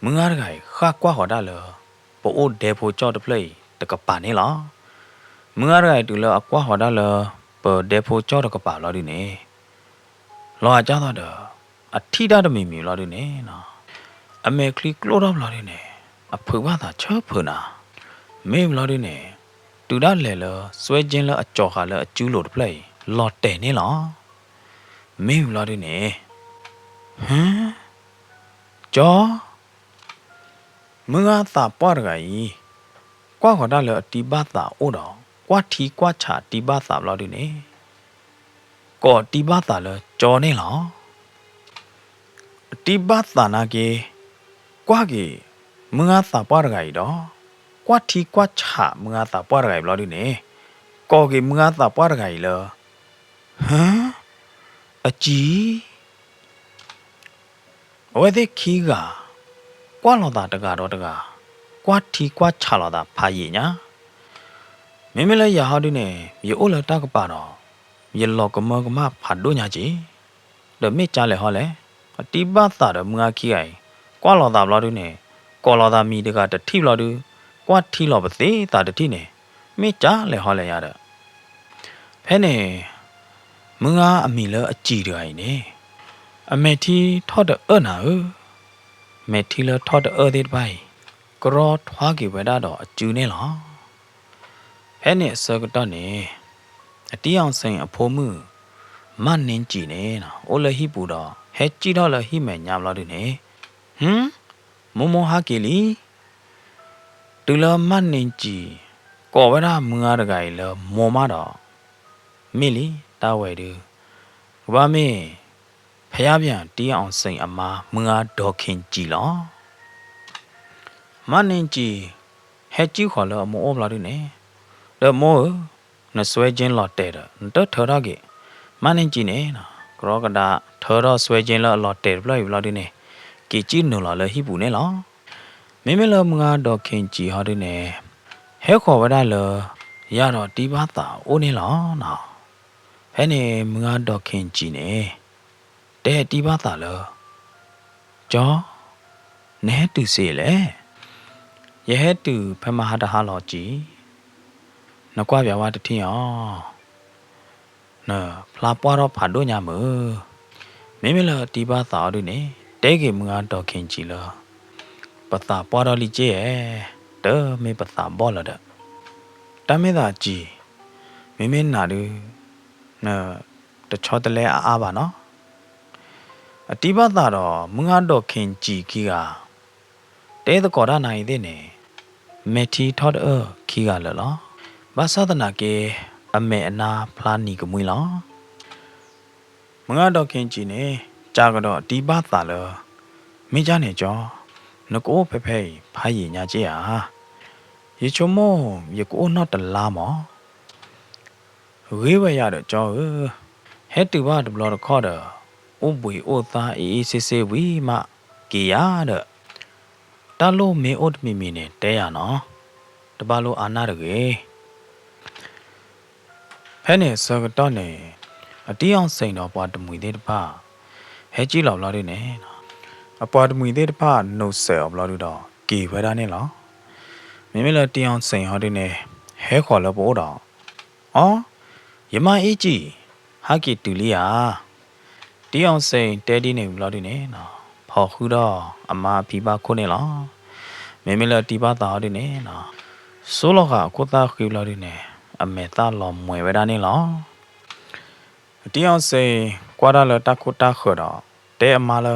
မုၢ်ဂၤတဂၤအံၤ ဃၣ်ကွၢ်ဃီၤဒၣ်လၢ ပအိၣ်ဒဲဖိကၠီၣ်တဖျၢၣ်အံၤတကပၤန့ၣ်လီၤ. မုၢ်ဂၤတဂၤအံၤတုၤလၢအကွၢ်ဃီၤဒၣ်လၢ ပဒဲဖိကၠီၣ်တကပၤဘျီဒုန့ၣ်, လီၤအကၢ်သိးဒီး, အထံၣ်တၢ်တမံၤမံၤဘျီဒုန့ၣ်, အမဲာ်ချံကျိၣ်ထီၣ်ဘျီဒုန့ၣ်, အဖုးဘၣ်သးဆၢဖုးနၤ, မ့ၢ်ဘျီဒုန့ၣ်, တုၤဒၣ်လဲာ်လၢစွဲကၠ့လၢအကၠီၤဃာ်လၢအစုလိၤတဖျၢၣ်အံၤ လီၤတဲာ်န့ၣ်လီၤ. မ့ၢ်ဝံၤဘျီဒုန့ၣ်, ဟၢ, ကၠီ, မုၢ်ဂၤသးပှၢ်တဂၤအံၤ, ကွၢ်ဃီၤတၢ်လၢအတံၤဘၣ်သးအိၣ်ဒီး ကွၢ်ထံကွၢ်ဆးတံၤဘၣ်သးဘျီဒုန့ၣ်, ကိးတံၤဘၣ်သးလၢကၠီန့ၣ်လီၤ. အတံၤဘၣ်သးနာ်က့, ကွၢ်က့ၤမုၢ်ဂၤသးပှၢ်တဂၤအံၤဒီး, ကွၢ်ထံကွၢ်ဆးမုၢ်ဂၤသးပှၢ်တဂၤအံၤဘျီဒုန့ၣ်, ကိးက့ၤမုၢ်ဂၤသးပှၢ်တဂၤအံၤလၢ ဟၢ, အစံၤ အဝဲသ့ၣ်ခံဂၤ ကွၢ်လိာ်သးတဂၤဒီးတဂၤ, ကွၢ်ထံကွၢ်ဆးလိာ်သးဖးယံာ်ညါ, မ့မ့ၢ်လၢယၤဟီဒုန့ၣ် ယအိၣ်လၢတၢ်ကပၤဒီး ယလီၤကမၢကမၣ်ဖးဒိၣ်ညါက့ၤ, ဒီးမ့ၢ်ကၢလဲၣ်ဟီလဲၣ်, အတံၤဘၣ်သးဒီးမုၢ်ဂၤခံဂၤအံၤ ကွၢ်လိာ်သးဘျီဒုန့ၣ်, ကိးလိာ်သးမံၤတဂၤတထံၣ်ဘျီဒု, ကွၢ်ထံလီၤပသ့သးတထံၣ်န့ၣ်, မ့ၢ်ကၢလဲၣ်ဟီလဲၣ်ယၤဒီး ဖဲန့ၣ် မုၢ်ဂၤအမံၤလၢအစံၤတဂၤအံၤန့ၣ်, အမဲာ်ထံထီၣ်တအၢၣ်နၤဧၢ, မဲာ်ထံလၢထီၣ်တအၢၣ်သ့ၣ်တဖၣ်အံၤ, ကရီထွါက့ၤဝဲဒၣ်ဒီးအစုန့ၣ်လီၤ. ဖဲန့ၣ်အဆၢကတီၢ်န့ၣ်, အတံၤအီၣ်စ့ၣ်အဖိမုၣ် မၢ်နံကံၤန့ၣ် အိၣ်လၢဟံၣ်ပူၤဒီး ဟဲစံၣ်ထီၣ်လၢဟံၣ်မဲာ်ညါဘျီဒုန့ၣ်, ဟၢ, မိၢ်မိၢ်ဟးက့ၤလံ တုၤလၢမၢ်နံကံၤ ကိးဝဲဒၣ်မုၢ်ဂၤတဂၤအံၤလၢမိၢ်မးဒီး, မ့ၢ်လံ တၢ်ဝဲဒု, ကဘၣ်မ့ၢ် ဖယါပၠၣ်တံၤအီၣ်စ့ၣ်အမါ မုၢ်ဂၤဒီးခ့ၣ်ကံၤလီၤ. မၢ်နံကံၤ ဟဲစံၣ်ဃီၤလၢအမိၢ်အိၣ်ဘျီဒုန့ၣ်, ဒီးမိၢ်ဧၢ, နစွဲကၠ့လီၤတဲာ်ဒီး နတထၢထီၣ်က့ၤ, မၢ်နံကံၤန့ၣ် ကရီကဒါ ထၢထီၣ်စွဲကၠ့လၢအလီၤတဲာ်တဖျၢၣ်အံၤဘျီဒုန့ၣ်, က့ၤစံၣ်နုာ်လီၤလၢဟံၣ်ပူၤန့ၣ်လီၤ. မ့မ့ၢ်လၢမုၢ်ဂၤဒီးခ့ၣ်ကံၤဟီဒုန့ၣ်, ဟဲဃီၤဝဲဒၣ်လၢ ယၤဒီးတံၤဘၣ်သးအိၣ်န့ၣ်လီၤ. ဖဲန့ၣ်မုၢ်ဂၤဒီးခ့ၣ်ကံၤန့ၣ် တဲတံၤဘၣ်သးလၢ ကၠီ, နဟဲတုၤစ့လဲၣ်. ယဟဲတုၤဖဲမဟါတဟါလီၤကံၤ, နကွၢ်ပၠးဝဲတထံၣ်အီၤ, နဖျါပှၢ်ထီၣ်ဖးဒိၣ်ညါမုၢ်. မ့မ့ၢ်လၢတံၤဘၣ်သးအီၤဒုန့ၣ် တဲက့ၤမုၢ်ဂၤဒီးခ့ၣ်ကံၤလၢ ပသးပှၢ်ထီၣ်လံက့ဧဲ, တမ့ၢ်ပသးဘီၣ်လၢၤဒီး, တၢ်မ့ၢ်သးကံၤ, မ့မ့ၢ်နၤဒု နတဆီတလဲအါအါဘၣ်နီၤ. အတံၤဘၣ်သးဒီးမုၢ်ဂၤဒီးခ့ၣ်ကံၤခံဂၤ တဲသကိးတၢ်နၤအံၤသ့ၣ်န့ၣ် မဲာ်ထံထီၣ်တအၢၣ်ခံဂၤလၢာ်လီၤ. ဘၣ်ဆၣ်သနာ်က့ အမဲာ်အနါဖျါနံၤကမှံလီၤ. မုၢ်ဂၤဒီးခ့ၣ်ကံၤန့ၣ် စံးကဒီးတံၤဘၣ်သးလၢ မ့ၢ်ကၢ်န့ၣ်ကၠီ, နကအိၣ်ဖဲဖဲအံၤဖးယံာ်ညါက့ဧါ. ယဆိကမိၣ်ယကအိၣ်နီၢ်တလါမး. ဂ့ၤဝဲယၤဒီးကၠီဧၢ, ဟဲတုၤဘၣ်တဘျီတခီၣ်ဒီး အိၣ်ဘှံးအိၣ်သါအ့ၣ်အ့ၣ်စ့စ့ဝံၤမးက့ၤယၤဒီး, တၢ်လိၣ်မ့ၢ်အိၣ်တမံၤမံၤန့ၣ် တဲယၤနီၤ, တဘၣ်လိၣ်အါနၢ်တဂ့ၤ. ဖဲန့ၣ်အဆၢကတီၢ်န့ၣ် အတံၤအီၣ်စ့ၣ်ဒီးပှၤတမှံၤသ့ၣ်တဖၣ် ဟဲကံၣ်လီၤဘျီဒုန့ၣ်, အပှၤတမှံၤသ့ၣ်တဖၣ်နိးစဲးအီၤဘျီဒုဒီး က့ၤဝဲဒၣ်န့ၣ်လီၤ. မ့မ့ၢ်လၢတံၤအီၣ်စ့ၣ်ဟီဒုန့ၣ် ဟဲဃီၤလၢပအိၣ်ဒီး, အိ, ယမါအ့ၣ်ကံၣ်, ဟဲက့ၤတုၤလံဧါ. တံၤအီၣ်စ့ၣ်တဲဒ်န့ၣ်ဘျီဒုန့ၣ် ဖီၣ်ဃုာ်ဒီးအမါအဖံဘၣ်ခိၣ်န့ၣ်လီၤ. မ့မ့ၢ်လၢတံၤဘၣ်သးဟီဒုန့ၣ် ဆိလီၤဃာ်အခိၣ်သၣ်ဃံဘျီဒုန့ၣ် အမဲာ်သၣ်လီၤမှဲၤဝဲဒၣ်န့ၣ်လီၤ. တံၤအီၣ်စ့ၣ်ကွၢ်တၢ်လၢတၢ်ခိၣ်တၢ်ဃၢၤဒီး တဲအမါလၢ,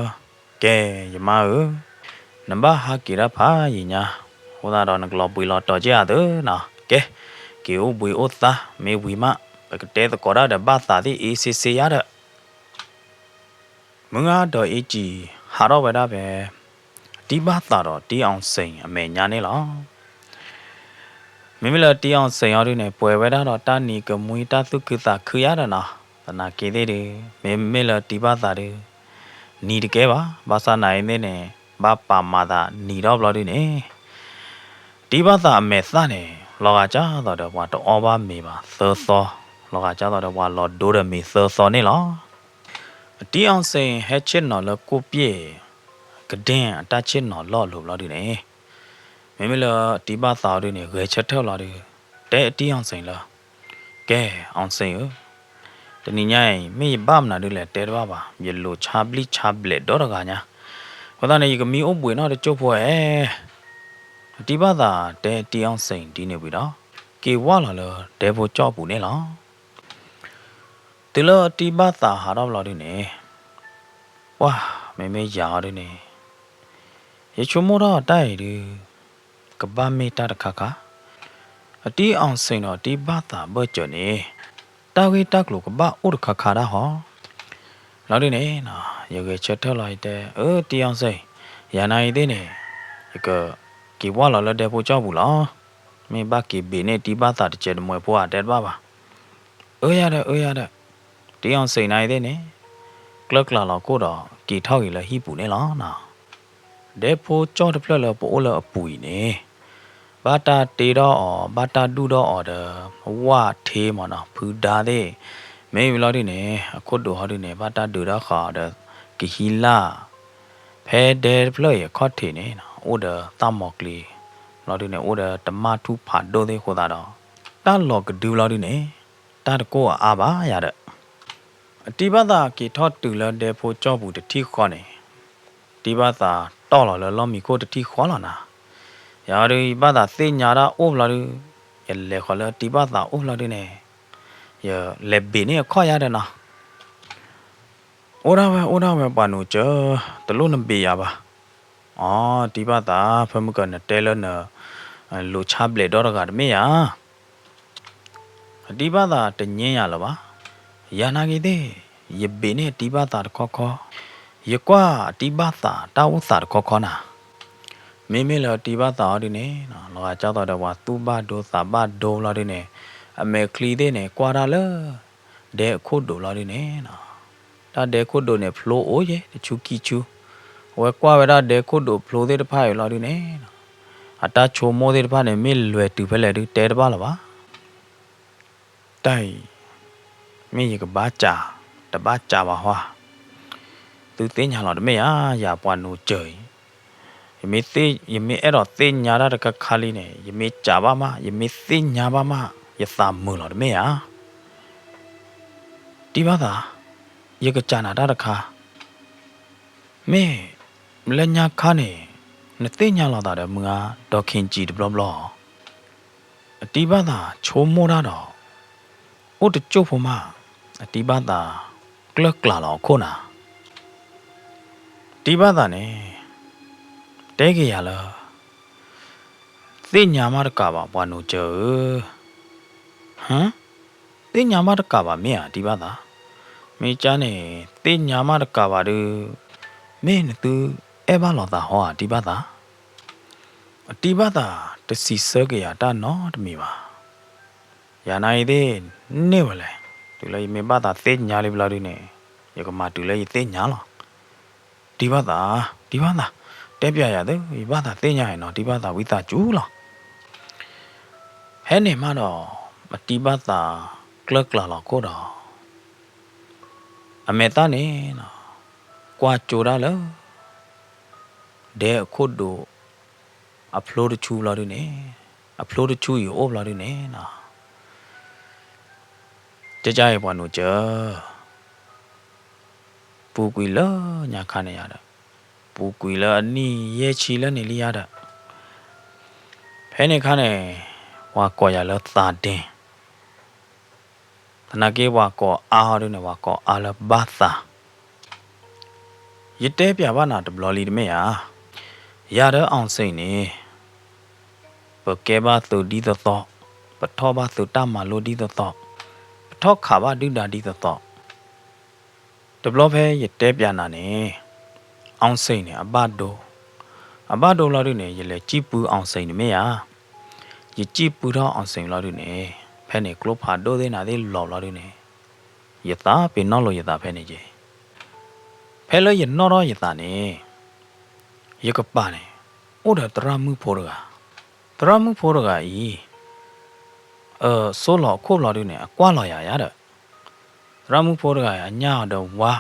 ကဲ, ယမါဧၢ, နဘၣ်ဟးက့ၤတၢ်ဖးယံာ်ညါ, အဃိသတးဒီးနကလီၤဘှံးလီၤတီၤက့ၢ်ဧါသုနီၤ. ကဲ, က့ၤအိၣ်ဘှံးအိၣ်သါမ့ၢ်ဝံၤမး ပကတဲသကိးတၢ်ဒီးဘၣ်သးသ့ၣ်အ့ၣ်စ့စ့ယါဒီး မုၢ်ဂၤဒီးအ့ၣ်ကံၣ် ဟးထီၣ်ဝဲဒၣ်ဖဲ တံၤဘၣ်သးဒီးတံၤအီၣ်စ့ၣ်အမဲာ်ညါန့ၣ်လီၤ. မ့မ့ၢ်လၢတံၤအီၣ်စ့ၣ်ဟီဒုန့ၣ် ပှဲၤဝဲဒၣ်ဒီးတၢ်နံၤကမှံတၢ်သူၣ်ခုသးခုယါဒီးနီၤ, သနာ်က့သ့ၣ်ဒု, မ့မ့ၢ်လၢတံၤဘၣ်သးဒု, နံၤတကဲဘၣ်, ဘၣ်ဆၣ်နာ်အံၤသ့ၣ်န့ၣ် ဘၣ်ပာ်မၤသးနံၤထီၣ်ဘျီဒုန့ၣ် တံၤဘၣ်သးအမဲာ်သၣ်န့ၣ် လီၤဂာ်ကၢ်သိးဒီးပှၤတအီၣ်ဘၣ်မ့ၤဘၣ်သၢသီ, လီၤဂာ်ကၢ်သိးဒီးပှၤလီၤဒိဒီးမ့ၤသၢသီန့ၣ်လီၤ. အတံၤအီၣ်စ့ၣ်ဟဲဆ့ၣ်နီၤလၢကိၣ်ပျ့ၣ် ကဒ့ၣ်အတၢ်ဆ့ၣ်နီၤလီၢ်အလိၤဘျီဒုန့ၣ်, မ့မ့ၢ်လၢတံၤဘၣ်သးအီၤဒုန့ၣ် ဂဲၤဆၢထၢၣ်ဘျီဒု, တဲအတံၤအီၣ်စ့ၣ်လၢ ကဲ, အီၣ်စ့ၣ်ဧၢ, တနံၤညါအံၤ မ့ၢ်ယဘၣ်မနုၤဒုလဲၣ်တဲတဘၣ်ဘၣ်, ယလိာ်ဆါဘျံၣ်ဆါဘျဲးဒီတဂၤညါ, အဃိသတးန့ၣ် ယကမံအိၣ်ဘှံးနီၢ်တစိၢ်ဖိဧါ. အတံၤဘၣ်သးတဲတံၤအီၣ်စ့ၣ်ဒ်န့ၣ်ဝံၤဒီး က့ၤဝၢ်လီၤလၢဒဲဖိကၠီၣ်ပူၤန့ၣ်လီၤ. တုၤလၢအတံၤဘၣ်သးဟးထီၣ်ဘျီဒုန့ၣ်, ပှၢ်, မ့မ့ၢ်ယၤအီၤဒုန့ၣ်, ယဆိကမိၣ်ထီၣ်တၢ်အံၤဒု, ကဘၣ်မ့ၢ်တၢ်တခါခါ, အတံၤအီၣ်စ့ၣ်နီၤ တံၤဘၣ်သးဘၢၣ်စၢၤန့ၣ်, တၢ်ဂ့ၢ်တၢ်ကျိၤကဘၣ်အိၣ်တခါခါဒၣ်ဟီ, လီၤဒုန့ၣ်, ယဂဲၤဆၢထၢၣ်လီၤယတဲ, အၢ တံၤအီၣ်စ့ၣ်, ယၤနာ်အံၤသ့ၣ်န့ၣ်, ယက, က့ၤဝၢ်လီၤလၢဒဲဖိကၠီၣ်ပူၤလီၤ, မ့ၢ်ဘၣ်က့ၤဘ့ၣ်န့ၢ်တံၤဘၣ်သးတစဲးတမှဲၤဖိဧါတဲတဘၣ်ဘၣ်, အၢယၤဒီး အၢယၤဒီး, တံၤအီၣ်စ့ၣ်နာ်အံၤသ့ၣ်န့ၣ်, ကျၢၢ်ကျၢ်လီၤခိၣ်ဒီး က့ၤထီၣ်ဂ့ၤလၢဟံၣ်ပူၤန့ၣ်လီၤနီၤ. ဒဲဖိကၠီၣ်တဖျၢၣ်လၢပအိၣ်လၢအပူၤအံၤန့ၣ်, ဘၣ်တၢ်တ့ထီၣ်အီၤ ဘၣ်တၢ်ဒူၣ်ထီၣ်အီၤဒီး, ဝၣ်ထ့မးနီၤ ဖုဒါသ့ၣ်, မ့ၢ်ဝံၤလီၤဒုန့ၣ် အခိၣ်ဒိးဟီဒုန့ၣ် ဘၣ်တၢ်ဒုးဒီးဃာ်အီၤဒီး, ကဟံးလၢ်, ဖဲဒဲတဖျၢၣ်အံၤအခီၣ်ထံးန့ၣ် အိၣ်ဒီးသၣ်မီၤကျ့ၤ, လီၤဒုန့ၣ် အိၣ်ဒီးတမၣ်ထူၣ်ဖးဒိၣ်သ့ၣ်အဃိသတးဒီး, တၢ်လီၤကဒုလီၤဒုန့ၣ်, တၢ်တကိၢ်အအါဘၣ်ယၤဒီး အတံၤဘၣ်သးက့ၤထီၣ်တုၤလၢဒဲဖိကၠီၣ်ပူၤတထံၣ်ဃီန့ၣ်, တံၤဘၣ်သးတီၢ်လီၤလၢလီၢ်မံခိၣ်တထံၣ်ဃီလီၤနၤ. ယၤဒု ယဘၣ်သးသ့ၣ်ညါတၢ်အိၣ်ဘျီဒု, ယလဲၤဃီၤလၢတံၤဘၣ်သးအိၣ်ဘျီဒုန့ၣ်, ယလဲၤဘ့ၣ်န့ၢ်အခီၣ်ယၤဒီးနီၤ. အိၣ်ဒၣ်ဝဲ အိၣ်ဒၣ်ဝဲ ပှၤနိးစၢၤ, တလိၣ်နဘ့ၣ်ယၤဘၣ်. အီ တံၤဘၣ်သး ဖဲမုၢ်ကနတဲလၢန လိာ်ဆါဘျဲးဒီတဂၤတမ့ၢ်ဧါ. အတံၤဘၣ်သးတညဲယၤလၢၤဘၣ်. ယၤနာ်က့ၤသ့ၣ်, ယဘ့ၣ်န့ၢ်အတံၤဘၣ်သးတခီခီ, ယကွၢ်အတံၤဘၣ်သးတၢ်အိၣ်သးတခီခီနၤ. မ့မ့ၢ်လၢအတံၤဘၣ်သးအီၤဒုန့ၣ်, လီၤဂာ်ကၢ်သိးဒီးပှၤသူၣ်ဘၣ်ဒိသးဘၣ်ဒိလီၤဒုန့ၣ်, အမဲာ်ချံသ့ၣ်န့ၣ် ကွၢ်တၢ်လၢ ဒဲအခိၣ်ဒိးလီၤဒုန့ၣ်, တၢ်ဒဲခိၣ်ဒိးန့ၣ် ဖျိအိၣ်ယဲ တဆူခံဆူ, အဝဲကွၢ်ဝဲဒၣ်ဒဲခိၣ်ဒိးဖျိသ့ၣ်တဖၣ်အံၤလီၤဒုန့ၣ်, အတၢ်ဆိကမိၣ်သ့ၣ်တဖၣ်န့ၣ် မ့ၢ်လွဲၤတုၤဖဲလဲၣ်ဒု တဲတဘၣ်လၢၤဘၣ်. တၢ်အံၤ မ့ၢ်ယကဘၣ်စး တဘၣ်စးဘၣ်ဟီဧါ. သုသ့ၣ်ညါလီၤတမ့ၢ်ဧါ, ယၤပှၤနိးစၢၤအံၤ, ယမ့ၢ်အဲၣ်ဒိးသ့ၣ်ညါတၢ်တခါခါလံန့ၣ် ယမ့ၢ်စးဘၣ်မး ယမ့ၢ်သ့ၣ်ညါဘၣ်မး ယသးမုာ်လီၤတမ့ၢ်ဧါ. တံၤဘၣ်သး, ယကစးနၤတၢ်တခါ, မ့ၢ်လၢညါခါန့ၣ် နသ့ၣ်ညါလီၤသးဒီးမုၢ်ဂၤ ဒီးခ့ၣ်ကၠံတဘျီဘျီဧါ. အတံၤဘၣ်သးဆိကမိၣ်တၢ်ဒီး အိၣ်တကၠိၢ်ဖိမး, အတံၤဘၣ်သးကျၢၢ်ကျၢ်လီၤအခိၣ်နၤ. တံၤဘၣ်သးန့ၣ် တဲက့ၤယၤလၢ သ့ၣ်ညါမးတကးဘၣ် ပှၤနိးစၢၤဧၢ. ဟါ, သ့ၣ်ညါမးတကးဘၣ်မ့ၢ်ဧါ တံၤဘၣ်သး. မ့ၢ်ကါန့ၣ် သ့ၣ်ညါမးတကးဘၣ်ဒု မ့ၢ်နသုအဲၣ်ဘၣ်လိာ်သးဟီဧါ တံၤဘၣ်သး. အတံၤဘၣ်သးတစံးဆၢက့ၤယၤတၢ်နီတမံၤဘၣ်. ယၤနာ်အံၤသ့ၣ်န့ၢ်ဝဲလဲၣ်, တုၤလၢယမ့ၢ်ဘၣ်သးသ့ၣ်ညါလံဘျီဒုန့ၣ် ယကမၤတုၤလၢယသ့ၣ်ညါလီၤ. တံၤဘၣ်သး, တံၤဘၣ်သး, တဲပျးယၤသု ယဘၣ်သးသ့ၣ်ညါအံၤနီၤ တံၤဘၣ်သးဝံသးစူၤလီၤ. ဖဲန့ၣ်မးဒီး အတံၤဘၣ်သးကျၢၢ်ကျၢ်လီၤခိၣ်ဒီး အမဲာ်သၣ်န့ၣ် ကွၢ်ကၠိဒၣ်လၢ ဒဲအခိၣ်ဒိး အဖျိတဆူဘျီဒုန့ၣ်, အဖျိတဆူအံၤအိၣ်ဘျီဒုန့ၣ်နီၤ. ကကါအံၤ ပှၤနိးစၢၤ, ပူၤကွံာ်လၢညါခါန့ၣ်ယါဒီး, ပူၤကွံာ်လၢအနံၣ်ယဲၢ်ဆံလၢန့ၣ်လံယါဒီး, ဖဲန့ၣ်ခါန့ၣ် ပှၤကိးယၤလၢသးဒ့, သနာ်က့ပှၤကိးအါဟီဒုန့ၣ် ပှၤကိးအါလၢဘၣ်သး. ယတဲပျးဘၣ်နၤတဘျီလံတမ့ၢ်ဧါ. ယၤဒီး အောင်စိန် န့ၣ် ပကဲဘၣ်သုးဒ်သိးသိး, ပထီၣ်ဘၣ်သုးတၢ်မၤလိဒ်သိးသိး, ပထီၣ်ခးဘၣ်ဒုၣ်ဒါဒ်သိးသိး. တဘျီဖဲယတဲပျးနၤန့ၣ် အောင်စိန် န့ၣ် အဘၣ်ဒိ, အဘၣ်ဒိဘျီဒုန့ၣ် ယလဲၤစံၣ်ပု အောင်စိန် န့ၣ်မ့ၢ်ဧါ. ယစံၣ်ပုထီၣ် အောင်စိန် ဘျီဒုန့ၣ် ဖဲန့ၣ်ကျိဖးဒိၣ်သ့ၣ်နၤသ့ၣ်လီၤဘျီဒုန့ၣ် ယသးပ့ၤနီၣ်လိာ်ယသးဖဲန့ၣ်က့ၤ. ဖဲလၢယနီၣ်ထီၣ်ယသးန့ၣ် ယကပၤန့ၣ် အိၣ်ဒီးသရၣ်မုၣ်ဖိတဂၤ, သရၣ်မုၣ်ဖိတဂၤအံၤ အစိလီၤအခိၣ်ဘျီဒုန့ၣ် အကွၢ်လီၤယၤယါဒီး သရၣ်မုၣ်ဖိတဂၤအံၤ အညၣ်အီၤဒီးဝါ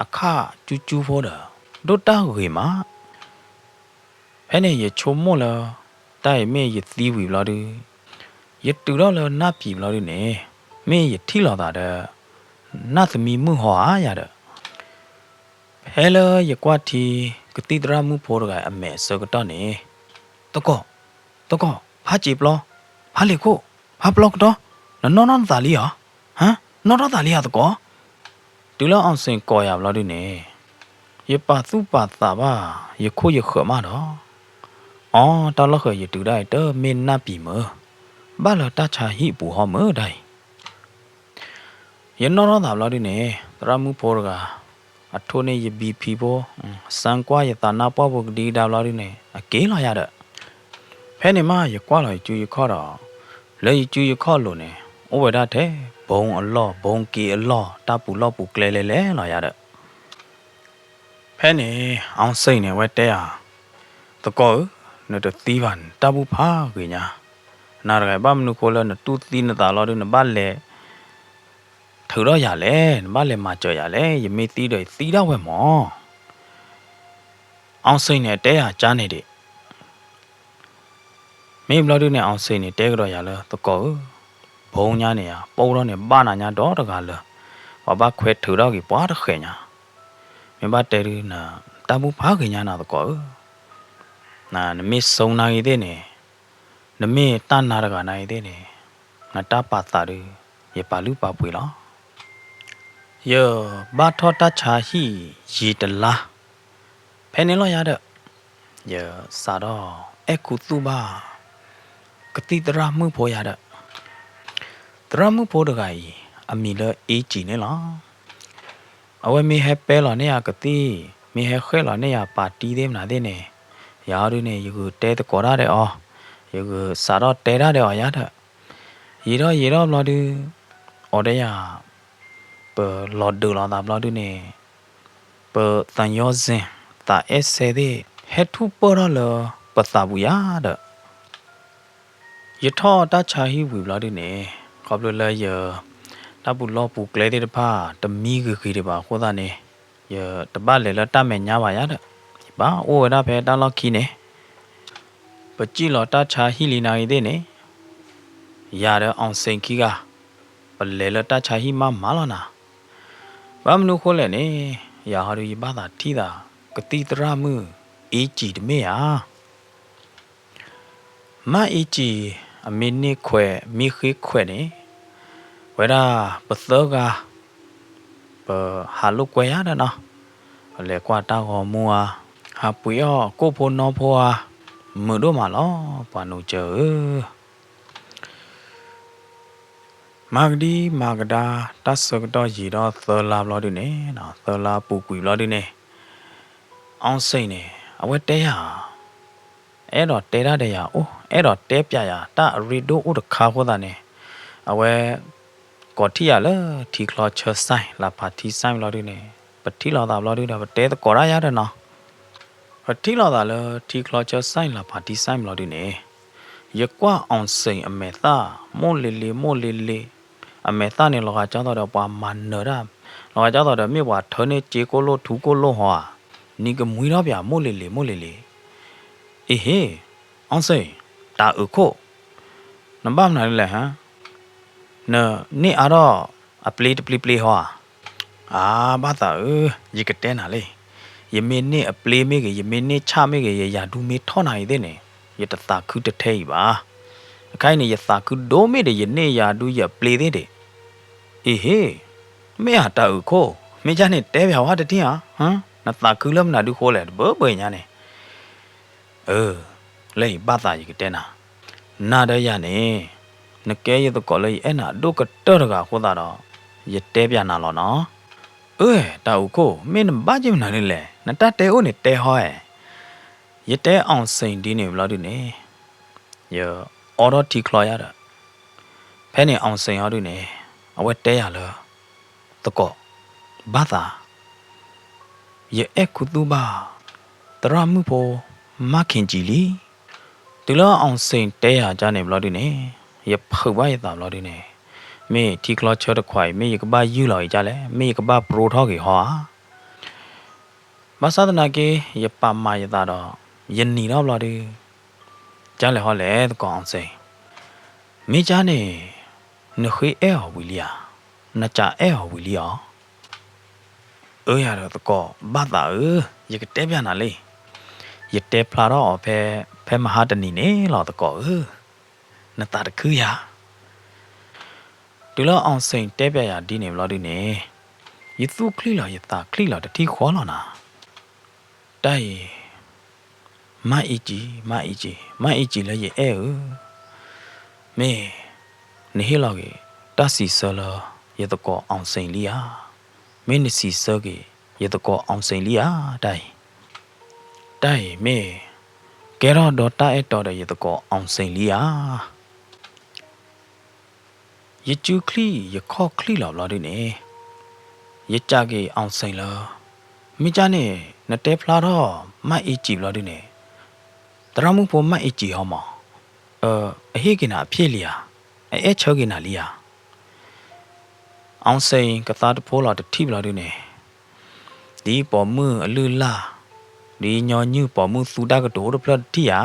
အခၣ်ကၠူကၠူဖိဒီး ဒိၣ်တၢ်ဂ့ၤမး. ဖဲန့ၣ်ယဆိကမိၣ်လၢ တၢ်အံၤမ့ၢ်ယသံဝံၤဘျီဒု ယတုၤထီၣ်လၢနၢ်ပံၤဘျီဒုန့ၣ် မ့ၢ်ယထံၣ်လိာ်သးဒီး နၢ်သမံမုၣ်ဟီဧါယၤဒီး ဖဲလၢယကွၢ်ထံ ကသံၣ်သရၣ်မုၣ်ဖိတဂၤအမဲာ်အဆၢကတီၢ်န့ၣ်, သကိး, သကိး, ဖးစံာ်ပျီ, ဖးလ့ၤခိၣ်, ဖးပျီကတီၢ်, နနီၣ်ထီၣ်နသးလံဧါ, ဟါ နီၣ်ထီၣ်သးလံဧါသကိး, တုၤလၢ အောင်စိန် ကိးယၤဘျီဒုန့ၣ်, ယပာ်သူၣ်ပာ်သးဘၣ်, ယခိၣ်ယဃၢၤမးဒီး, အီ တၢ်လီၢ်ဃၢၤယတုၤဒၣ်အံၤ တမ့ၢ်နၢ်ပံၤမၢ, ဘၣ်လၢတၢ်ဆါဟံၣ်အပူၤဟီမၢဒၣ်အံၤ ယနီၣ်ထီၣ်သးဘျီဒုန့ၣ် သရၣ်မုၣ်ဖိတဂၤ, အထိၣ်န့ၢ်ယ BP ဖိ, စမ်းကွၢ်ယသးနါပှၢ်ဖိကဒံကဒါဘျီဒုန့ၣ် အက့ၤလီၤယၤဒီး, ဖဲန့ၣ်မးယကွၢ်လီၤယစုယခီၣ်ဒီး, လၢယစုယခီၣ်အလိၤန့ၣ် အိၣ်ဝဲဒၣ်ထဲ ဘိအလီၢ် ဘိက့အလီၢ် တၢ်ပူၤလီၢ်ပူၤကျဲလဲၤလဲၤလီၤယၤဒီး ဖဲန့ၣ် အောင်စိန် န့ၣ် အဝဲတဲယၤ, သကိးဧၢ, နတသံဘၣ်န့ၣ် တၢ်ဘူၣ်ဖးဂ့ၤညါ, နၤတဂၤဘၣ်မနုၤဃိလၢနတူၢ်သံနသးလီၤဒု နဘၣ်လဲၤ ထုးထီၣ်ယၤလဲၣ်, နဘၣ်လဲၤမၤစၢၤယၤလဲၣ်, ယမ့ၢ်သံဒီးယသံဒၣ်ဝဲမၢ်. အောင်စိန် န့ၣ် အတဲယၤကါန့ၣ်ဒံး မ့ၢ်ဘျီဒုန့ၣ် အောင်စိန် န့ၣ် တဲကဒီးယၤလၢ သကိးဧၢ, ဘိညါန့ၣ်ယၤ ပိၢ်ထီၣ်န့ၣ် ဘၣ်နၤညါဒီတဂၤလၢာ်, ပှၤဘၣ်ခွဲထုးထီၣ်က့ၤပှၤတဃဲးညါ, မ့ၢ်ဘၣ်တဲဒု နတၢ်ဘူၣ်ဖးဂ့ၤညါနၤသကိးဧၢ, နမ့ၢ်ဆိနၤဂ့ၤသ့ၣ်န့ၣ်, နမ့ၢ်တၢ်နၤတဂၤနၤဂ့ၤသ့ၣ်န့ၣ်, နတၢ်ပာ်သးဒု ယပာ်လုၢ်ပာ်ပှ့ၤလီၤ. ယဘၣ်ထီၣ်တၢ်ဆါဟံၣ်ယံာ်တလါ ဖဲန့ၣ်လီၤယၤဒီး, ယစးထီၣ်အဲၣ်ခူသူၣ်ဘၣ် ကသံၣ်သရၣ်မုၣ်ဖိယၤဒီး, သရၣ်မုၣ်ဖိတဂၤအံၤ အမံၤလၢ A G န့ၣ်လီၤ. အဝဲမ့ၢ်ဟဲပဲလီၤန့ၢ်ယၤကသံၣ်, မ့ၢ်ဟဲဃဲၣ်လီၤန့ၢ်ယၤပာ်တံၢ်သ့ၣ်မနုၤသ့ၣ်န့ၣ်, ယၤဟီဒုန့ၣ် ယဂုာ်တဲသကိးတၢ်ဒီးအီၤ, ယဂုာ်စးထီၣ်တဲတၢ်ဒီးအီၤယၤဒီး, ယံာ်ထီၣ်ယံာ်ထီၣ်ဘျီဒု, အီၤဒီးယၤ ပလီၤဒုးလိာ်သးဘျီဒုန့ၣ်, ပသးညီစ့ၣ် သးအဲၣ်စဲသ့ၣ် ဟဲထူၣ်ပၢၢ်ထီၣ်လၢပသးပူၤယၤဒီး, ယထီၣ်တၢ်ဆါဟံၣ်ဝံၤဘျီဒုန့ၣ်, ခီဖျိလၢယ တၢ်ပူၤလီၢ်ပူၤကျဲသ့ၣ်တဖၣ် တမံဂ့ၤဂ့ၤဒံးဘၣ်အဃိသတးန့ၣ်, ယတဘၣ်လဲၤလၢတၢ်မဲာ်ညါဘၣ်ယၤဒီး, ယဘၣ်အိၣ်ဝဲဒၣ်ဖဲတၢ်လီၢ်ခံန့ၣ်, ပစံၣ်လီၤတၢ်ဆါဟံၣ်လံနၤဂ့ၤသ့ၣ်န့ၣ်, ယၤဒီး အောင်စိန် ခံဂၤ, ပလဲၤလၢတၢ်ဆါဟံၣ်မးမးလီၤနၤ. ဘၣ်မနုၤဃိလဲၣ်န့ၣ်, ယၤဟီဒု ယဘၣ်သးထံၣ်သး ကသံၣ်သရၣ်မုၣ် A G တမ့ၢ်ဧါ. မါ A G အမ့ၢ်န့ၢ်ခွဲး မ့ၢ်ဃ့ခွဲးန့ၣ်, ဝဲဒၣ်ပသၢဂၤ, ပဟးလိာ်ကွဲယၤဒီးနီၤ, ပလဲၤကွၢ်တၢ်ဂီၤမူဧါ, ဟးပှ့ၤအီၣ်ကိၣ်ဖိနီဖိဧါ, မုာ်ဒိၣ်မးလီၤ ပှၤနိကၢၤဧၢ. မၤကဒံမၤကဒါ တၢ်ဆၢကတီၢ်ယံာ်ဒီးသၢလါဘျီဒုန့ၣ်, သၢလါပူၤကွံာ်ဘျီဒုန့ၣ်, အောင်စိန် န့ၣ် အဝဲတဲယၤ အဲၣ်ဒိးတဲတၢ်ဒီးယၤအိၣ်, အဲၣ်ဒိးတဲပျးယၤ တၢ်အရ့ဒိၣ်အိၣ်တခါအဃိသတးန့ၣ်, အဝဲ ကိးထံၣ်ယၤလၢထံချီဆၢ ဆိုင် လၢဖးထံ ဆိုင် ဘျီဒုန့ၣ်, ပထံၣ်လိာ်သးဘျီဒုဒီး ပတဲသကိးတၢ်ယၤဒီးနီၤ. ပထံၣ်လိာ်သးလၢထံချီဆၢ ဆိုင် လၢဖးထံ ဆိုင် ဘျီဒုန့ၣ်, ယကွၢ် အောင်စိန် အမဲာ်သၣ် မိၢ်လ့လ့မိၢ်လ့လ့, အမဲာ်သၣ်န့ၣ် လီၤဂာ်ကၠီသီဒီးပှၤမၤနၢၤတၢ်, လီၤဂာ်ကၠီသီဒီးမ့ၢ်ပှၤထၢန့ၢ်စ့ကိၣ်လိၣ်ထူကိၣ်လိၣ်ဟီဧါ, နံၤကမှံထီၣ်ပၠး မိၢ်လ့လ့မိၢ်လ့လ့. အ့ဟ့, အောင်စိန်, တၢ်အုးခိၣ်, နဘၣ်မနုၤလဲၣ်ဟါ, နန့ၢ်အါထီၣ်အပျ့တပျ့ပျ့ဟီဧါ. အါ ဘၣ်သးဧၢ, ယကတဲနၤလံ, ယမ့ၢ်န့ၢ်အပျ့မ့ၢ်ဂ့ၤ, ယမ့ၢ်န့ၢ်ဆၣ်မ့ၢ်ဂ့ၤ, ယယၤဒူမ့ၢ်ထီၣ်နၤဂ့ၤသ့ၣ်န့ၣ်, ယတသးခုတထဲအံၤဘၣ်. အခါအံၤန့ၣ် ယသးခုဒိၣ်မ့ၢ်ဒီး ယန့ၢ်ယၤဒူယပျ့သ့ၣ်ဒံး. အ့ဟ့, မ့ၢ်ဧါ တၢ်အုးခိၣ်, မ့ၢ်ကၢ်န့ၣ်တဲပၠးဝဲတထံၣ်ဧါ, နသးခုလၢမနုၤဒုဃိလဲၣ် တဘၢဘၢညါန့ၣ်. အၢ, လၢအံၤဘၣ်သးယကတဲနၤ, နၤဒီးယၤန့ၣ်, နကဲယသကိးလၢယအဲၣ်နၤဒိၣ်ကတၢၢ်တဂၤအဃိသတးဒီး, ယတဲပၠးနၤလီၤနီၤ. အၢ တၢ်အုးခိၣ်, မ့ၢ်နဘၣ်က့ၤမနုၤလဲၣ်, နတၢ်တဲအိၣ်န့ၣ်တဲဟီဧါ. ယတဲ အောင်စိန် ဒ်န့ၣ်ဘျီဒုန့ၣ်, ယအိးထီၣ်ထံချီယၤဒီး, ဖဲန့ၣ် အောင်စိန် ဟီဒုန့ၣ်, အဝဲတဲယၤလၢ သကိး, ဘၣ်သး, ယအဲၣ်ခူသူၣ်ဘၣ် သရၣ်မုၣ်ဖိ မၢ်ခ့ၣ်ကၠံလံ. တုၤလၢ အောင်စိန် တဲယၤကၢ်န့ၣ်ဘျီဒုန့ၣ်, ယဖုးဘၣ်ယသးဘျီဒုန့ၣ်, မ့ၢ်ထံချီဆၢတခွးအံၤ မ့ၢ်ယကဘၣ်ယုၢ်လီၤအံၤကၢ်လဲၣ်, မ့ၢ်ယကဘၣ်ပြိထီၣ်က့ၤဟီဧါ. ဘၣ်ဆၣ်သနာ်က့ ယပာ်မၤယသးဒီး, ယနံၤထီၣ်ဘျီဒု, ကၢ်လဲၣ်ဟီလဲၣ်သကိး အောင်စိန်, မ့ၢ်ကၢ်န့ၣ်, နဃ့အဲၣ်အီၤဝံၤလံဧါ, နစးအဲၣ်အီၤဝံၤလံဧါ. အၢ ယၤဒီးသကိး ဘၣ်သးဧၢ, ယကတဲပၠးနၤလံ. ယတဲဖျါထီၣ်အီၤဖဲ, ဖဲမဟါတနံၤန့ၣ်လီၤသကိးဧၢ, နသးတခုယၤ. တုၤလၢအီၣ်စ့ၣ်တဲပျးယၤဒ်န့ၣ်ဘျီဒုန့ၣ်, ယသူၣ်ချံလီၤယသးချံလီၤတထံၣ်ဃီလီၤနၤ. တၢ်အံၤ, မၢ်အ့ကံ, မၢ်အ့ကံ, မၢ်အ့ကံလၢယအဲၣ်ဧၢ, မ့ၢ်နဟ့ၣ်လီၤက့ၤတၢ်စံးဆၢလၢယသကိးအီၣ်စ့ၣ်လံဧါ. မ့ၢ်နစံးဆၢက့ၤယသကိးအီၣ်စ့ၣ်လံဧါ, တၢ်အံၤ. တၢ်အံၤမ့ၢ်ကဲထီၣ်ဒီးတၢ်အဲၣ်တီဒီးယသကိးအီၣ်စ့ၣ်လံဧါ. ယစုချံၣ်ယခီၣ်ချံၣ်လီၤဘျီဒုန့ၣ်, ယစံးက့ၤအီၣ်စ့ၣ်လၢ, မ့ၢ်ကၢ်န့ၣ် နတဲဖျါထီၣ်မၢ်အ့ကံဘျီဒုန့ၣ်, သရၣ်မုၣ်ဖိမၢ်အ့ကံဟီမး, အဟ့ၣ်က့ၤနၤအဖျ့ၣ်လံဧါ, အအဲၣ်ဆၢက့ၤနၤလံဧါ. အီၣ်စ့ၣ်ကသါတဖိလီၤတထံၣ်ဘျီဒုန့ၣ်, ဒ်ပိာ်မုၣ်အလုၢ်အလၢ်, ဒ်ညီနုၢ်ပိာ်မုၣ်သူတၢ်ကတိၤအိၣ်တဖျၢၣ်တထံၣ်ဧါ.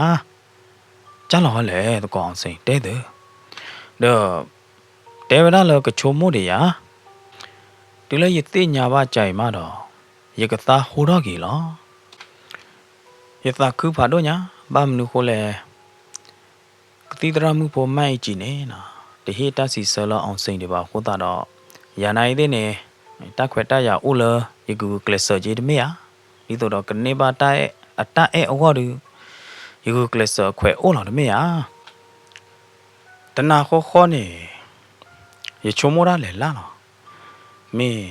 ကၢ်လီၤဟီလဲၣ် သကိးအီၣ်စ့ၣ်တဲသု, ဒီး တဲဝဲဒၣ်လၢကဆိကမိၣ်ဒံးယၤ, တုၤလၢယသ့ၣ်ညါဘၣ်ကၢ်အံၤမးဒီး, ယကသါဟိထီၣ်က့ၤလီၤ. ယသးခုဖးဒိၣ်ညါ, ဘၣ်မနုၤဃိလဲၣ်, ကသံၣ်သရၣ်မုၣ်ဖိမၢ်အ့ကံန့ၣ်, တဟ့ၣ်တၢ်စံးဆၢလၢအီၣ်စ့ၣ်ဒံးဘၣ်အဃိသတးဒီး, ယၤနာ်အံၤသ့ၣ်န့ၣ်, တၢ်ခွဲးတၢ်ယာ်အိၣ်လၢယဂုာ်ကျဲးစၢးက့ၤတမ့ၢ်ဧါ, ဒ်သိးဒီးကန့ၢ်ဘၣ်တၢ်အဲၣ်အတၢ်အဲၣ်အဂီၢ်ဒီး, ယဂုာ်ကျဲးစၢးအခွဲးအိၣ်လီၤတမ့ၢ်ဧါ. တနၤဃီဃီန့ၣ်, ယဆိကမိၣ်တၢ်လဲၤလၢ်လီၤ. မ့ၢ်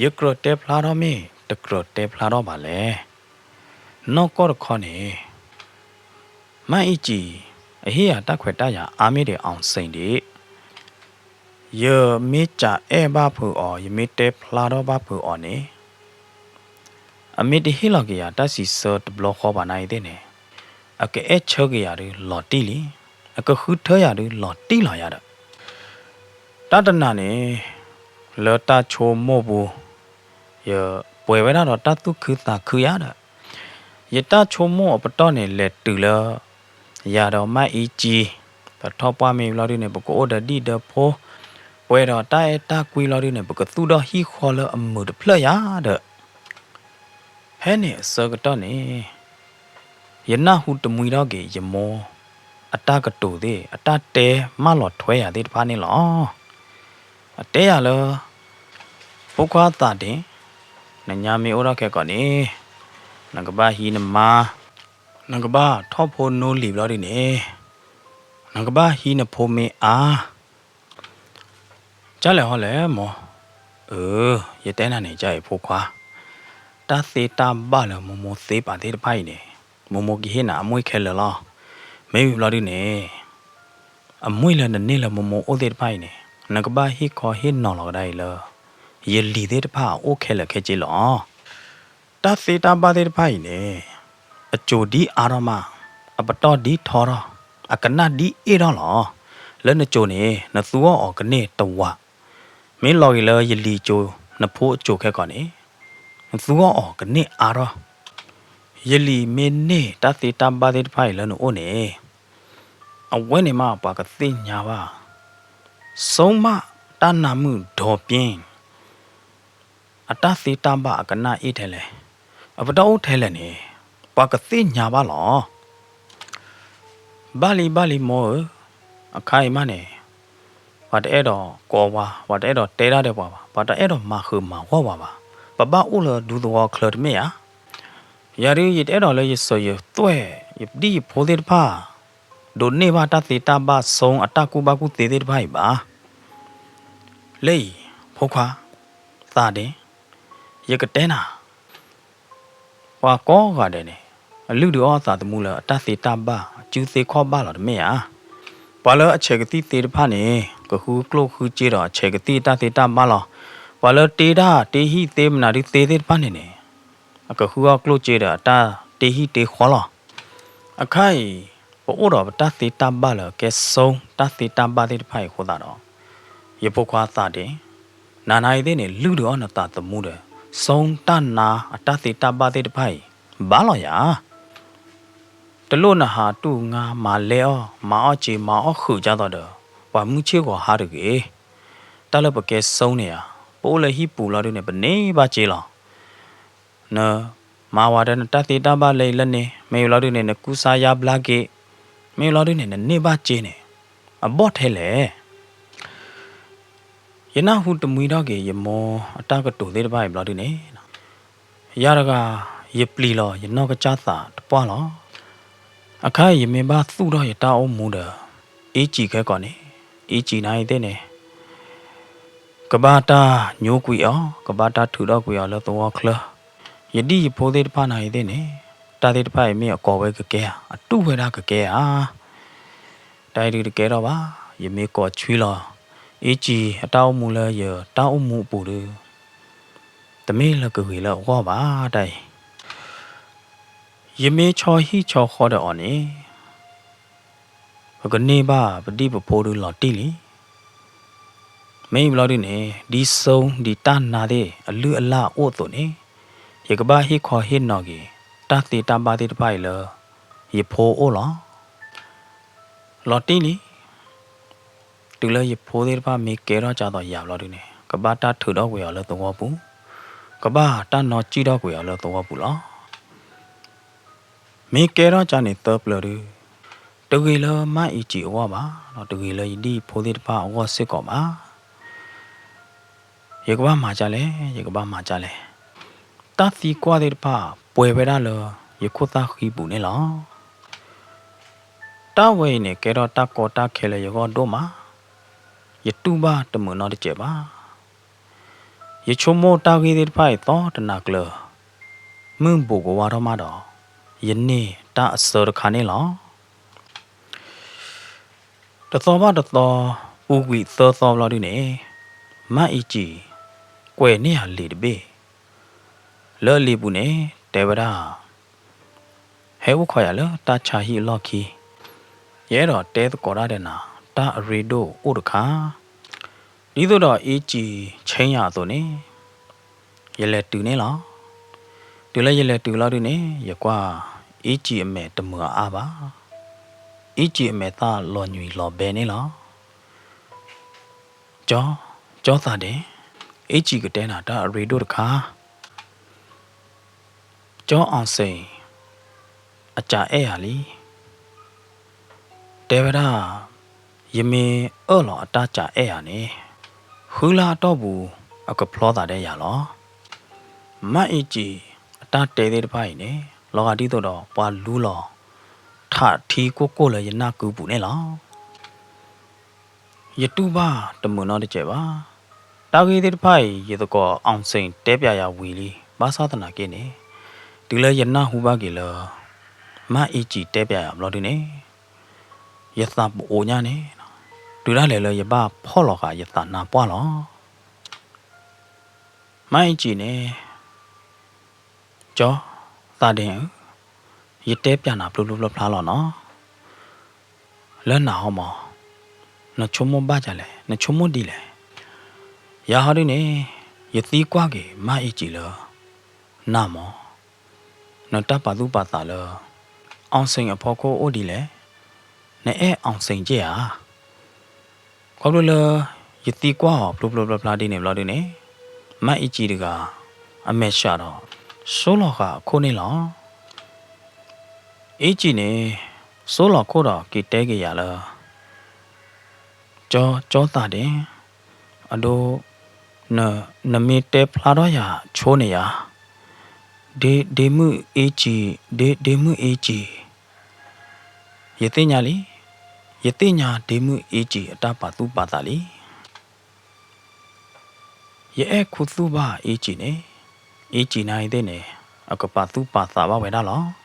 ယကြၢးတဲဖျါထီၣ်မ့ၢ်တကြၢးတဲဖျါထီၣ်ဘၣ်လဲၣ်. နီၢ်ကီၢ်တခီန့ၣ်, မၢ်အ့ကံ, အဟ့ၣ်ယၤတၢ်ခွဲးတၢ်ယာ်အါမ့ၢ်ဒံးအီၣ်စ့ၣ်ဒံး, ယမ့ၢ်စံးအဲၣ်ဘၣ်ဖုးအီၤ ယမ့ၢ်တဲဖျါထီၣ်ဘၣ်ဖုးအီၤန့ၣ်, အမ့ၢ်တဟ့ၣ်လီၤက့ၤယၤတၢ်စံးဆၢတဘျီဃီဘၣ်နာ်အံၤသ့ၣ်န့ၣ်, အကအဲၣ်ဆၢက့ၤယၤဒုးလီၤတံၢ်လံ, အကဃုထၢယၤဒုးလီၤတံၢ်လီၤယၤဒီး, တၢ်တနၤန့ၣ်, လၢတၢ်ဆိကမိၣ်ပူၤ, ယပှဲၤဝဲဒၣ်ဒီးတၢ်သူၣ်ခုသးခုယၤဒီး, ယတၢ်ဆိကမိၣ်အပတီၢ်န့ၣ် လဲၤတုၤလၢ ယၤဒီးမၢ်အ့ကံ, ပထီၣ်ပှၢ်မ့ၢ်ဘျီဒုန့ၣ် ပကအိၣ်ဒီးဒံၣ်ဒီးဖိ, ပှဲၤဒီးတၢ်အဲၣ်တၢ်ကွံလီၤဒုန့ၣ် ပကသူၣ်ထီၣ်ဟံၣ်ဃီလၢအမုာ်တဖျၢၣ်ယၤဒီး, ဖဲန့ၣ်အဆၢကတီၢ်န့ၣ်, ယနၢ်ဟူတမှံထီၣ်က့ၤယမိၢ်အတၢ်ကတိၤသ့ၣ် အတၢ်တဲမၢလီၤထွဲယၤသ့ၣ်တဖၣ်န့ၣ်လီၤ. အတဲယၤလၢ, ဖိခွါသးဒ့ၣ်, နညါမ့ၢ်အိၣ်ထီၣ်ခဲကိာ်န့ၣ်, နကဘၣ်ဟံးနမါ, နကဘၣ်ထီၣ်ဖိနိလံၤဘျီဒုန့ၣ်, နကဘၣ်ဟံးနဖိမ့ၢ်အါ ကၢ်လဲၣ်ဟီလဲၣ်မိၢ်, အၢ, ယတဲနၤန့ၣ် ကၢ်အံၤဖိခွါ, တၢ်သ့တၢ်ဘၣ်လၢမိၢ်မိၢ်သ့ပာ်သ့ၣ်တဖၣ်အံၤန့ၣ်, မိၢ်မိၢ်ကဟ့ၣ်နၤအမှံၣ်ခဲလၢာ်လီၤ. မ့ၢ်ဝံၤဘျီဒုန့ၣ်, အမှံၣ်လၢနန့ၢ်လၢမိၢ်မိၢ်အိၣ်သ့ၣ်တဖၣ်အံၤန့ၣ်, နကဘၣ်ဟ့ၣ်ခီဟ့ၣ်နီၤလီၤကဒါအံၤလၢ ယလံၤသ့ၣ်တဖၣ်အအိၣ်ခဲလၢာ်ခဲဆ့လီၤ. တၢ်သ့တၢ်ဘၣ်သ့ၣ်တဖၣ်အံၤန့ၣ်, အစိၤဒ်အါထီၣ်မး, အပတီၢ်ဒ်ထီထီၣ်, အကနၣ်ဒ်အ့ၣ်ထီၣ်လီၤ. လၢနစိၤန့ၣ် နသူအီၣ်အီၤကန့ၢ်တဝး, မ့ၢ်လီၤဂ့ၤလၢယလံၤစိၤ နဖိအစိၤခဲကိာ်န့ၣ်, နသူအီၣ်အီၤကန့ၢ်အါထီၣ်. ယလံၤမ့ၢ်န့ၢ်တၢ်သ့တၢ်ဘၣ်သ့ၣ်တဖၣ်အံၤလၢနအိၣ်န့ၣ်, အဝဲန့ၣ်မးပှၤကသ့ၣ်ညါဘၣ်, ဆိမးတၢ်နါမုၣ်ဒီပ့ၢ် အတၢ်သ့တၢ်ဘၣ်အကနၣ်အ့ၣ်ထဲလဲၣ်, အပတီၢ်အိၣ်ထဲလဲၣ်န့ၣ်, ပှၤကသ့ၣ်ညါဘၣ်လီၤ. ဘၣ်လံဘၣ်လံမိၢ်ဧၢ, အခါအံၤမးန့ၣ်, ပှၤတအဲၣ်ဒိးကိးပှၤ, ပှၤတအဲၣ်ဒိးတဲတၢ်ဒီးပှၤဘၣ်, ပှၤတအဲၣ်ဒိးမၤဃုာ်မၤဂီၢ်ပှၤဘၣ်, ပဘၣ်အိၣ်လၢဒူသဝီချၢတမ့ၢ်ဧါ. ယၤဒုးယတအဲၣ်ဒိးလၢယစၢၤယသွဲၣ် ယဒံၣ်ယဖိသ့ၣ်တဖၣ် ဒိးန့ၢ်ဘၣ်တၢ်သ့တၢ်ဘၣ် ဆိအတၢ်ကူၣ်ဘၣ်ကူၣ်သ့သ့ၣ်တဖၣ်အံၤဘၣ်. လၢအံၤ, ဖိခွါ, သးဒ့ၣ်, ယကတဲနၤ, ပှၤကိးဂၤဒဲးန့ၣ်, အလုၢ်ဒုးအီၣ်အသးသမူလၢအတၢ်သ့တၢ်ဘၣ် အစုသ့ခီၣ်ဘၣ်လီၤတမ့ၢ်ဧါ. ပှၤလၢအဆဲးကသံၣ်သ့တဖၣ်န့ၣ် ကဃုကျိၣ်ဃုစ့ဒီးအဆဲးကသံၣ်အတၢ်သ့တၢ်ဘၣ်လီၤ. ပှၤလၢတ့တၢ်တ့ဟံၣ်သ့မနုၤဒုးသ့သ့ၣ်တဖၣ်န့ၣ်န့ၣ်, အကဃုအီၣ်ကျိၣ်စ့ဒီးအတၢ်တ့ဟံၣ်တ့ဃီလီၤ. အခါအံၤ, ပအိၣ်ဒီးပတၢ်သ့တၢ်ဘၣ်လၢကဲဆိတၢ်သ့တၢ်ဘၣ်သ့ၣ်တဖၣ်အံၤအဃိသတးဒီး, ယဖိခွါသးဒ့ၣ်, နၤနၤအံၤသ့ၣ်န့ၣ် လုၢ်ဒုးအီၣ်နသးသမူဒီး ဆိတၢ်နါအတၢ်သ့တၢ်ဘၣ်သ့ၣ်တဖၣ်အံၤ ဘၣ်လီၤယၤ. တလိၣ်နဟးတူၢ်ငါမၤလဲအီၣ် မၤအီၣ်စ့မၤအီၣ်ဃုာ်ဒ်သိးဒီး ပှၤမုၢ်ဆ့ၣ်ဂီၤဟါတဂ့ၤ. တၢ်လၢပကဲဆိန့ၣ်ဧါ, ပအိၣ်လၢဟံၣ်ပူၤလီၤဒုန့ၣ် ပန့ၢ်ဘၣ်စ့လီၤ. နမၤဝဲဒီးနတၢ်သ့တၢ်ဘၣ်လၢအံၤလၢန့ၣ် မ့ၢ်လီၤဒုန့ၣ် နကူစါယါဘျါက့ၤ, မ့ၢ်လီၤဒုန့ၣ် နန့ၢ်ဘၣ်စ့န့ၣ် အဘီၣ်ထဲလဲၣ်. ယနၢ်ဟူတမှံထီၣ်က့ၤ ယမိၢ်အတၢ်ကတိၤသ့ၣ်တဖၣ်အံၤဘျီဒုန့ၣ်, ယၤတဂၤ ယပျံၤလီၤ ယနီၢ်ကစၢ်သးတပှၢ်လီၤ. အခါအံၤယမ့ၢ်ဘၣ်သူၣ်ထီၣ်ယတၢ်အိၣ်မူဒီး အ့ကံခဲကိာ်န့ၣ်, အ့ကံနၤအံၤသ့ၣ်န့ၣ် ကဘၣ်တၢ်ညိကွံာ်အီၤ, ကဘၣ်တၢ်ထုးထီၣ်ကွံာ်အီၤလၢသဝီချၢ, ယဒံၣ်ယဖိသ့ၣ်တဖၣ်နၤအံၤသ့ၣ်န့ၣ်, တၢ်သ့ၣ်တဖၣ်အံၤမ့ၢ်အကိးဝဲကကဲဧါ, အတူၢ်ဝဲဒၣ်ကကဲဧါ. တၢ်အံၤဒုတကဲထီၣ်ဘၣ်, ယမ့ၢ်ကိးဆွံလီၤ အ့ကံအတၢ်အိၣ်မူလၢယတၢ်အိၣ်မူအပူၤဒီး, တမ့ၢ်လၢကဂ့ၤလၢအဂီၢ်ဘၣ်တၢ်အံၤ. ယမ့ၢ်ဆီဟံၣ်ဆီဃီဒီးအီၤန့ၣ် ပကန့ၢ်ဘၣ်ပဒံၣ်ပဖိဒုလီၤတံၢ်လံ. မ့ၢ်အံၤဘျီဒုန့ၣ် ဒ်စိဒ်တၢ်နါသ့ၣ်အလုၢ်အလၢ်အိၣ်အသိးန့ၣ်, ယကဘၣ်ဟ့ၣ်ခီဟ့ၣ်နီၤက့ၤ တၢ်သ့တၢ်ဘၣ်သ့ၣ်တဖၣ်အံၤလၢ ယဖိအိၣ်လီၤ. လီၤတံၢ်လံ. တုၤလၢယဖိသ့ၣ်တဖၣ်မ့ၢ်ကဲထီၣ်ကၢ်သိးယၤဘျီဒုန့ၣ် ကဘၣ်တၢ်ထုးထီၣ်ကွံာ်အီၤလၢသဝီပူၤ, ကဘၣ်တၢ်နီၢ်ကံၣ်ထီၣ်ကွံာ်အီၤလၢသဝီပူၤလီၤ. မ့ၢ်ကဲထီၣ်ကၢ်န့ၣ်သၢပျၢၤဒု, တဂ့ၤလၢမါအ့ကံအဂီၢ်ဘၣ်, ဒီးတဂ့ၤလၢယဒံၣ်ဖိသ့ၣ်တဖၣ်အဂီၢ်စ့ၢ်ကီးဘၣ်. ယကဘၣ်မၤဒ်လဲၣ်, ယကဘၣ်မၤဒ်လဲၣ်. တၢ်သံကွၢ်သ့ၣ်တဖၣ်ပှဲၤဝဲဒၣ်လၢယခိၣ်သၣ်ဃံပူၤန့ၣ်လီၤ. တၢ်ဝဲအံၤန့ၣ် ကဲထီၣ်တၢ်ကီတၢ်ခဲလၢယဂီၢ်ဒိၣ်မး, ယတူၢ်ဘၣ်တမုာ်နီတစဲးဘၣ်. ယဆိကမိၣ်တၢ်ဂ့ၢ်သ့ၣ်တဖၣ်အံၤသီတနၤကျၢၤ, မုၢ်ဘူးကဝါထီၣ်မးဒီး, ယန့ၢ်တၢ်အစၢတခါန့ၣ်လီၤ. တသီဘၣ်တသီ, ပူၤကွံာ်သၢသီဘျီဒုန့ၣ်, မါအ့ကံ ကွဲးန့ၢ်ယၤလံာ်တဘ့ၣ်, လၢအလံာ်ပူၤန့ၣ် တဲဝဲဒၣ် ဟဲအိၣ်ခိးယၤလၢတၢ်ဆါဟံၣ်အလီၢ်ခံ, ယအဲၣ်ဒိးတဲသကိးတၢ်ဒီးနၤ တၢ်အရ့ဒိၣ်အိၣ်တခါ, ဒ်သိးဒီးအ့ကံဆ့ယၤအသိးန့ၣ်, ယလဲၤတုၤန့ၣ်လီၤ. တုၤလၢယလဲၤတုၤလီၤဒုန့ၣ် ယကွၢ် အ့ကံအမဲာ်တမုာ်အါအါဘၣ်. အ့ကံအမဲာ်သၣ်လီၤညွံးလီၤဘဲန့ၣ်လီၤ. ကၠီ, ကၠီသးဒဲး, အ့ကံကတဲနၤတၢ်အရ့ဒိၣ်တခါ, ကၠီအီၣ်စ့ၣ် အစံးအဲၣ်ယၤလံ. တဲဝဲဒၣ် ယမ့ၢ်အၢၣ်လီၤအတၢ်စံးအဲၣ်ယၤန့ၣ်, ဃုလါအတီၢ်ပူၤ အကဖျီသးဒဲးယၤလီၤ. မါအ့ကံအတၢ်တဲသ့ၣ်တဖၣ်အံၤန့ၣ် လီၤဂာ်ဒ်သိးဒီးပှၤလူလီၤ ထးထံကိၢ်ကိၢ်လၢယနၢ်ကုပူၤန့ၣ်လီၤ. ယတူၢ်ဘၣ်တမုာ်နီတစဲးဘၣ်. တၢ်ဂ့ၢ်သ့ၣ်တဖၣ်အံၤ ယသကိးအီၣ်စ့ၣ်တဲပျးယၤဝံၤလံ, ဘၣ်ဆၣ်သနာ်က့န့ၣ်, တုၤလၢယနၢ်ဟူဘၣ်က့ၤလၢ မါအ့ကံတဲပျးယၤဘျီဒုန့ၣ်, ယသးပအိးညါန့ၣ်, တုၤဒၣ်လဲာ်လၢယဘၣ်ဖီၣ်လီၤဃာ်ယသးနါပှၢ်လီၤ. မါအ့ကံန့ၣ်, ကၠီ, သးဒ့ဧၢ, ယတဲပျးနၤဖျိဖျိဖျါဖျါလီၤနီၤ. လၢနၤဟီမး, နဆိကမိၣ်ဘၣ်ဒ်လဲၣ်, နဆိကမိၣ်ဒ်လဲၣ်. ယၤဟီဒုန့ၣ်, ယသံကွၢ်က့ၤမါအ့ကံလၢ နၤမး, နတၢ်ပာ်သူၣ်ပာ်သးလၢ အီၣ်စ့ၣ်အဖီခိၣ်အိၣ်ဒ်လဲၣ်, နအဲၣ်အီၣ်စ့ၣ်က့ၢ်ဧါ. ခီဖျိလၢ ယသံကွၢ်အီၤဖျိဖျိဖျါဖျါဒ်န့ၣ်ဘျီဒုန့ၣ်, မါအ့ကံတဂၤ အမဲာ်ဆှးဒီး ဆိလီၤဃာ်အခိၣ်န့ၣ်လီၤ. အ့ကံန့ၣ် ဆိလီၤခိၣ်ဒီးက့ၤတဲက့ၤယၤလၢ ကၠီ, ကၠီသးဒ့, အဒိ, နမ့ၢ်တဲဖျါထီၣ်ယၤဆိန့ၣ်ယၤ, ဒ့, ဒ့မုၣ်အ့ကံ, ဒ့, ဒ့မုၣ်အ့ကံ, ယသ့ၣ်ညါလံ, ယသ့ၣ်ညါဒ့မုၣ်အ့ကံအတၢ်ပာ်သူၣ်ပာ်သးလံ. ယအဲၣ်ခူသူၣ်ဘၣ်အ့ကံန့ၣ်, အ့ကံနၤအံၤသ့ၣ်န့ၣ် အကပာ်သူၣ်ပာ်သးဘၣ်ဝဲဒၣ်လီၤ.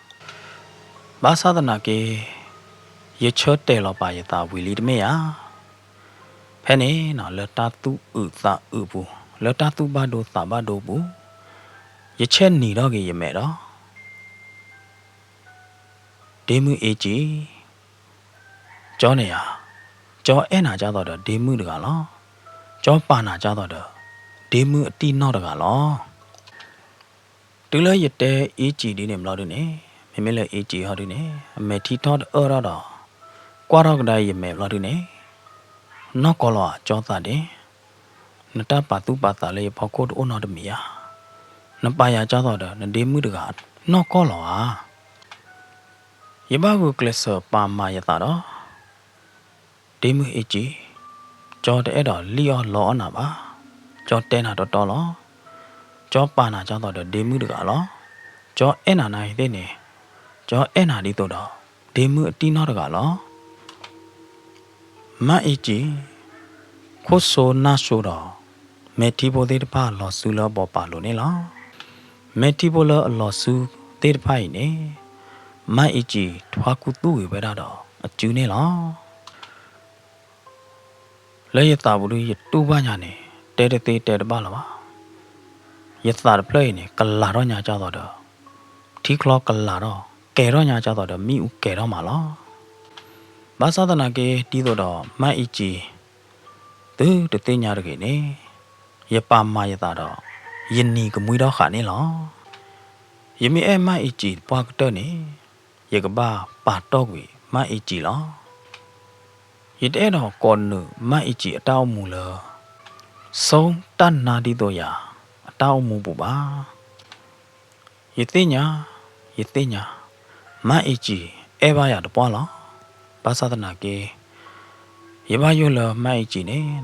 ဘၣ်ဆၣ်သနာ်က့ ယဆၢတဲာ်လီၤပာ်ယသးဝံၤလံတမ့ၢ်ဧါ. ဖဲန့ၣ်နီၤ လၢတၢ်သူၣ်အုးသးအုးပူၤ, လၢတၢ်သူၣ်ဘၣ်ဒိသးဘၣ်ဒိပူၤ, ယဆဲးနံၤထီၣ်က့ၤယမဲာ်ဒီး ဒ့မုၣ်အ့ကံ, ကၠီန့ၣ်ယၤ, ကၠီအဲၣ်နၤကၢ်သိးဒီးဒ့မုၣ်တဂၤလီၤ. ကၠီပာ်နၤကၢ်သိးဒီး ဒ့မုၣ်အတံၢ်နီၢ်တဂၤလီၤ. တုၤလၢယတဲအ့ကံဒ်န့ၣ်ဘျီဒုန့ၣ်, မ့မ့ၢ်လၢအ့ကံဟီဒုန့ၣ် အမဲာ်ထံထီၣ်တအၢၣ်ထီၣ်ဒီး ကွၢ်ထီၣ်ကဒါအံၤယမဲာ်ဘျီဒုန့ၣ်, နီၢ်ကီၢ်လီၤဧါ ကၠီသးဒ့, နတၢ်ပာ်သူၣ်ပာ်သးလၢယဖီခိၣ်တအိၣ်နီတမံၤဧါ. နပာ်ယၤကၢ်သိးဒီး နဒ့မုၣ်တဂၤ နီၢ်ကီၢ်လီၤဧါ. ယဘၣ်ဂုာ်ကျဲးစၢးပာ်မၤယသးဒီး ဒ့မုၣ်အ့ကံ, တၢ် ကၠီတအဲၣ်ဒိးလံၣ်အီၣ်လီအီၣ်နၤဘၣ်. ကၠီတဲနၤတီတီလီၤ. ကၠီပာ်နၤကၠီသီဒီးဒ့မုၣ်တဂၤလီၤ. ကၠီအဲၣ်နၤနၤအံၤသ့ၣ်န့ၣ်, ကၠီအဲၣ်နၤဒ်သိးဒီး ဒ့မုၣ်အတံၢ်နီၢ်တဂၤလီၤ. မါအ့ကံ ခိၣ်စိနၢ်စိဒီး မဲာ်ထံဖိသ့ၣ်တဖၣ်လီၤစုလၢအဘိးပာ်လိၤန့ၣ်လီၤ. မဲာ်ထံဖိလၢအလီၤစုသ့ၣ်တဖၣ်အံၤန့ၣ်, မါအ့ကံ ထွါကူသူၣ်ဂ့ၤဝဲဒၣ်ဒီးအစုန့ၣ်လီၤ. လၢယသးပူၤဒု ယတူၢ်ဘၣ်ညါန့ၣ် တဲတသ့တဲတဘၣ်လၢၤဘၣ်. ယသးတဖျၢၣ်အံၤန့ၣ် ကလၤထီၣ်ညါကၢ်သိးဒီး ထံချီကလၤထီၣ် ကဲၤထီၣ်ညါကၢ်သိးဒီးမ့ၣ်အူကဲၤထီၣ်မးလီၤ. ဘၣ်ဆၣ်သနာ်က့ ဒ်သိးဒီးမါအ့ကံ သုတသ့ၣ်ညါတဂ့ၤန့ၣ်, ယပာ်မၤယသးဒီး ယနံၤကမှံထီၣ်ဃာ်န့ၣ်လီၤ. ယမ့ၢ်အဲၣ်မါအ့ကံပှၢ်ကတၢၢ်န့ၣ်, ယကဘၣ်ပာ်တီၢ်ကွံာ်မါအ့ကံလီၤ. ယတအဲၣ်ဒိးကိးနုာ်မါအ့ကံအတၢ်အိၣ်မူလၢ စိတၢ်နါဒ်သိးယၤအတၢ်အိၣ်မူပူၤဘၣ်. ယသ့ၣ်ညါ, ယသ့ၣ်ညါ, မါအ့ကံအဲၣ်ဘၣ်ယၤတပှၢ်လီၤ. ဘၣ်ဆၣ်သနာ်က့ ယဘၣ်ယိၣ်လၢမါအ့ကံန့ၣ်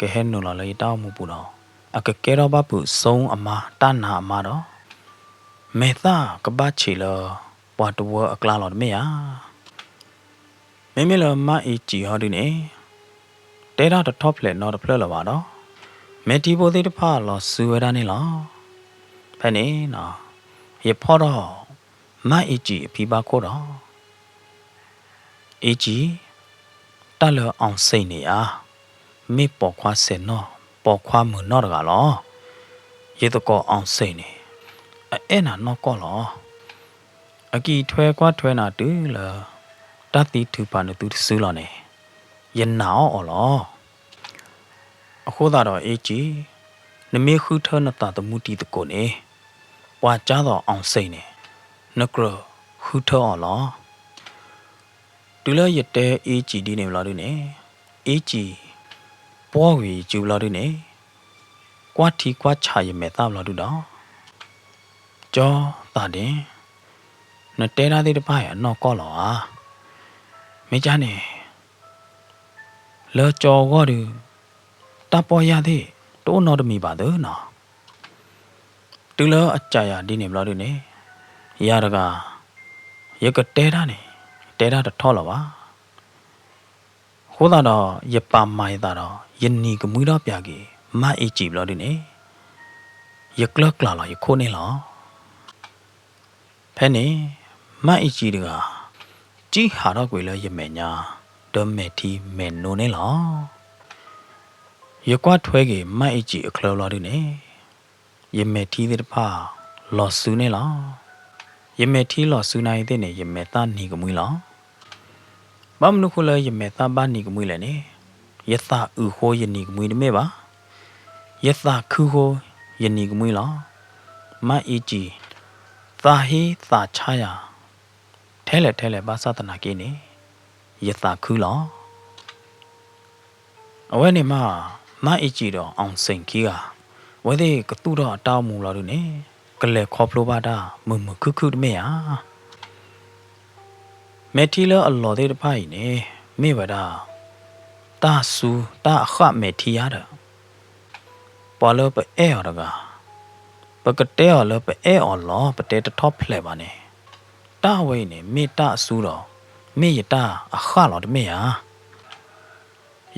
ကဟဲနုာ်လီၤလၢယတၢ်အိၣ်မူပူၤဒီး အကကဲထီၣ်ဘၣ်ဖုးစိအမါတၢ်နါအမါဒီး မဲာ်သၣ်ကဘၣ်ဆံးလၢပှၤတဝၢအကျါလီၤတမ့ၢ်ဧါ. မ့မ့ၢ်လၢမါအ့ကံဟီဒုန့ၣ် တဲတၢ်တထီၣ်ဖျဲးနီတဖျၢၣ်လၢၤဘၣ်ဒီး မဲာ်ထံဖိသ့ၣ်တဖၣ်လီၤစုဝဲဒၣ်န့ၣ်လီၤ. ဖဲန့ၣ် ယဖီၣ်ထီၣ်မါအ့ကံအဖံဘၣ်ခိၣ်ဒီး အ့ကံ, တၢ်လၢအီၣ်စ့ၣ်န့ၣ်ဧါ, မ့ၢ်ပိာ်ခွါစဲးနီၢ် ပိာ်ခွါမုၢ်နီၢ်တဂၤလီၤ. ယသကိးအီၣ်စ့ၣ်န့ၣ် အအဲၣ်နၤနီၢ်ကီၢ်လီၤ. အကံၢ်ထွဲကွၢ်ထွဲနၤတုၤလၢ တၢ်သံထုးဖးနသုတစုလီၤန့ၣ် ယနာ်အီၣ်အီၤလီၤ. အဃိသတးဒီးအ့ကံ, နမ့ၢ်ဃုထၢနသးသမူတံၤသကိးန့ၣ်, ပှၤကၢ်သိးအီၣ်စ့ၣ်န့ၣ် နကြၢးဃုထၢအီၤလီၤ. တုၤလၢယတဲအ့ကံဒ်န့ၣ်ဘျီဒုန့ၣ်, အ့ကံ ပှီၢ်ကွံာ်ယစုဘျီဒုန့ၣ်, ကွၢ်ထံကွၢ်ဆးယမဲာ်သၣ်ဘျီဒုဒီး, ကၠီသးဒ့, နတဲတၢ်သ့ၣ်တဖၣ်အံၤအနီၢ်ကီၢ်လီၤဧါ. မ့ၢ်ကၢ်န့ၣ် လၢကၠီအဂီၢ်ဒု, တၢ်ပီၢ်ယၢ်သ့ၣ် တအိၣ်နီတမံၤဘၣ်သ့နီၤ. တုၤလၢအစံးယၤဒ်န့ၣ်ဘျီဒုန့ၣ်, ယၤတဂၤ ယကတဲတၢ်န့ၣ် တဲတၢ်တထီၣ်လၢၤဘၣ်. အဃိသတးဒီး ယပာ်မၤယသးဒီး ယနံၤကမှံထီၣ်ပၠးက့ၤ မါအ့ကံဘျီဒုန့ၣ်, ယကျၢၢ်ကျးလီၤယခိၣ်န့ၣ်လီၤ. ဖဲန့ၣ် မါအ့ကံတဂၤ ကံၣ်ဟးထီၣ်ကွံာ်လၢယမဲာ်ညါ ဒီးမဲာ်ထံမဲာ်နိန့ၣ်လီၤ. ယကွၢ်ထွဲက့ၤမါအ့ကံအချၢဘျီဒုန့ၣ်, ယမဲာ်ထံသ့ၣ်တဖၣ်လီၤစုန့ၣ်လီၤ. ယမဲာ်ထံလီၤစုနၤအံၤသ့ၣ်န့ၣ် ယမဲာ်သၣ်နံၤကမှံလီၤ. ဘၣ်မနုၤဃိလၢယမဲာ်သၣ်ဘၣ်နံၤကမှံလဲၣ်န့ၣ်, ယသးအုးဃိယနံၤကမှံတမ့ၢ်ဘၣ်. ယသးခုဃိယနံၤကမှံလီၤ. မါအ့ကံ သးဟ့သးဆါယၤ ထဲလဲၣ်ထဲလဲၣ်ဘၣ်ဆၣ်သနာ်က့န့ၣ်, ယသးခုလီၤ. အဝဲန့ၣ်မး, မါအ့ကံဒီးအီၣ်စ့ၣ်ခံဂၤ, အဝဲသ့ၣ်ကသူၣ်ထီၣ်အတၢ်အိၣ်မူလီၤဒုန့ၣ်, ကလဲၤခီဖျိဘၣ်တၢ်မုာ်မုာ်ခုၣ်ခုၣ်တမ့ၢ်ဧါ. မဲာ်ထံလၢအလီၤသ့ၣ်တဖၣ်အံၤန့ၣ်, မ့ၢ်ဝဲဒၣ် တၢ်စူတၢ်အဃၣ်မဲာ်ထံဧါဒီး ပှၤလၢပအဲၣ်အီၤတဂၤ, ပကတဲအီၤလၢပအဲၣ်အီၤလီၤ ပတဲတထီၣ်ဖျဲးဘၣ်န့ၣ်, တၢ်ဝဲအံၤန့ၣ် မ့ၢ်တၢ်အစူဒီး မ့ၢ်ယတၢ်အဃၣ်လီၤတမ့ၢ်ဧါ.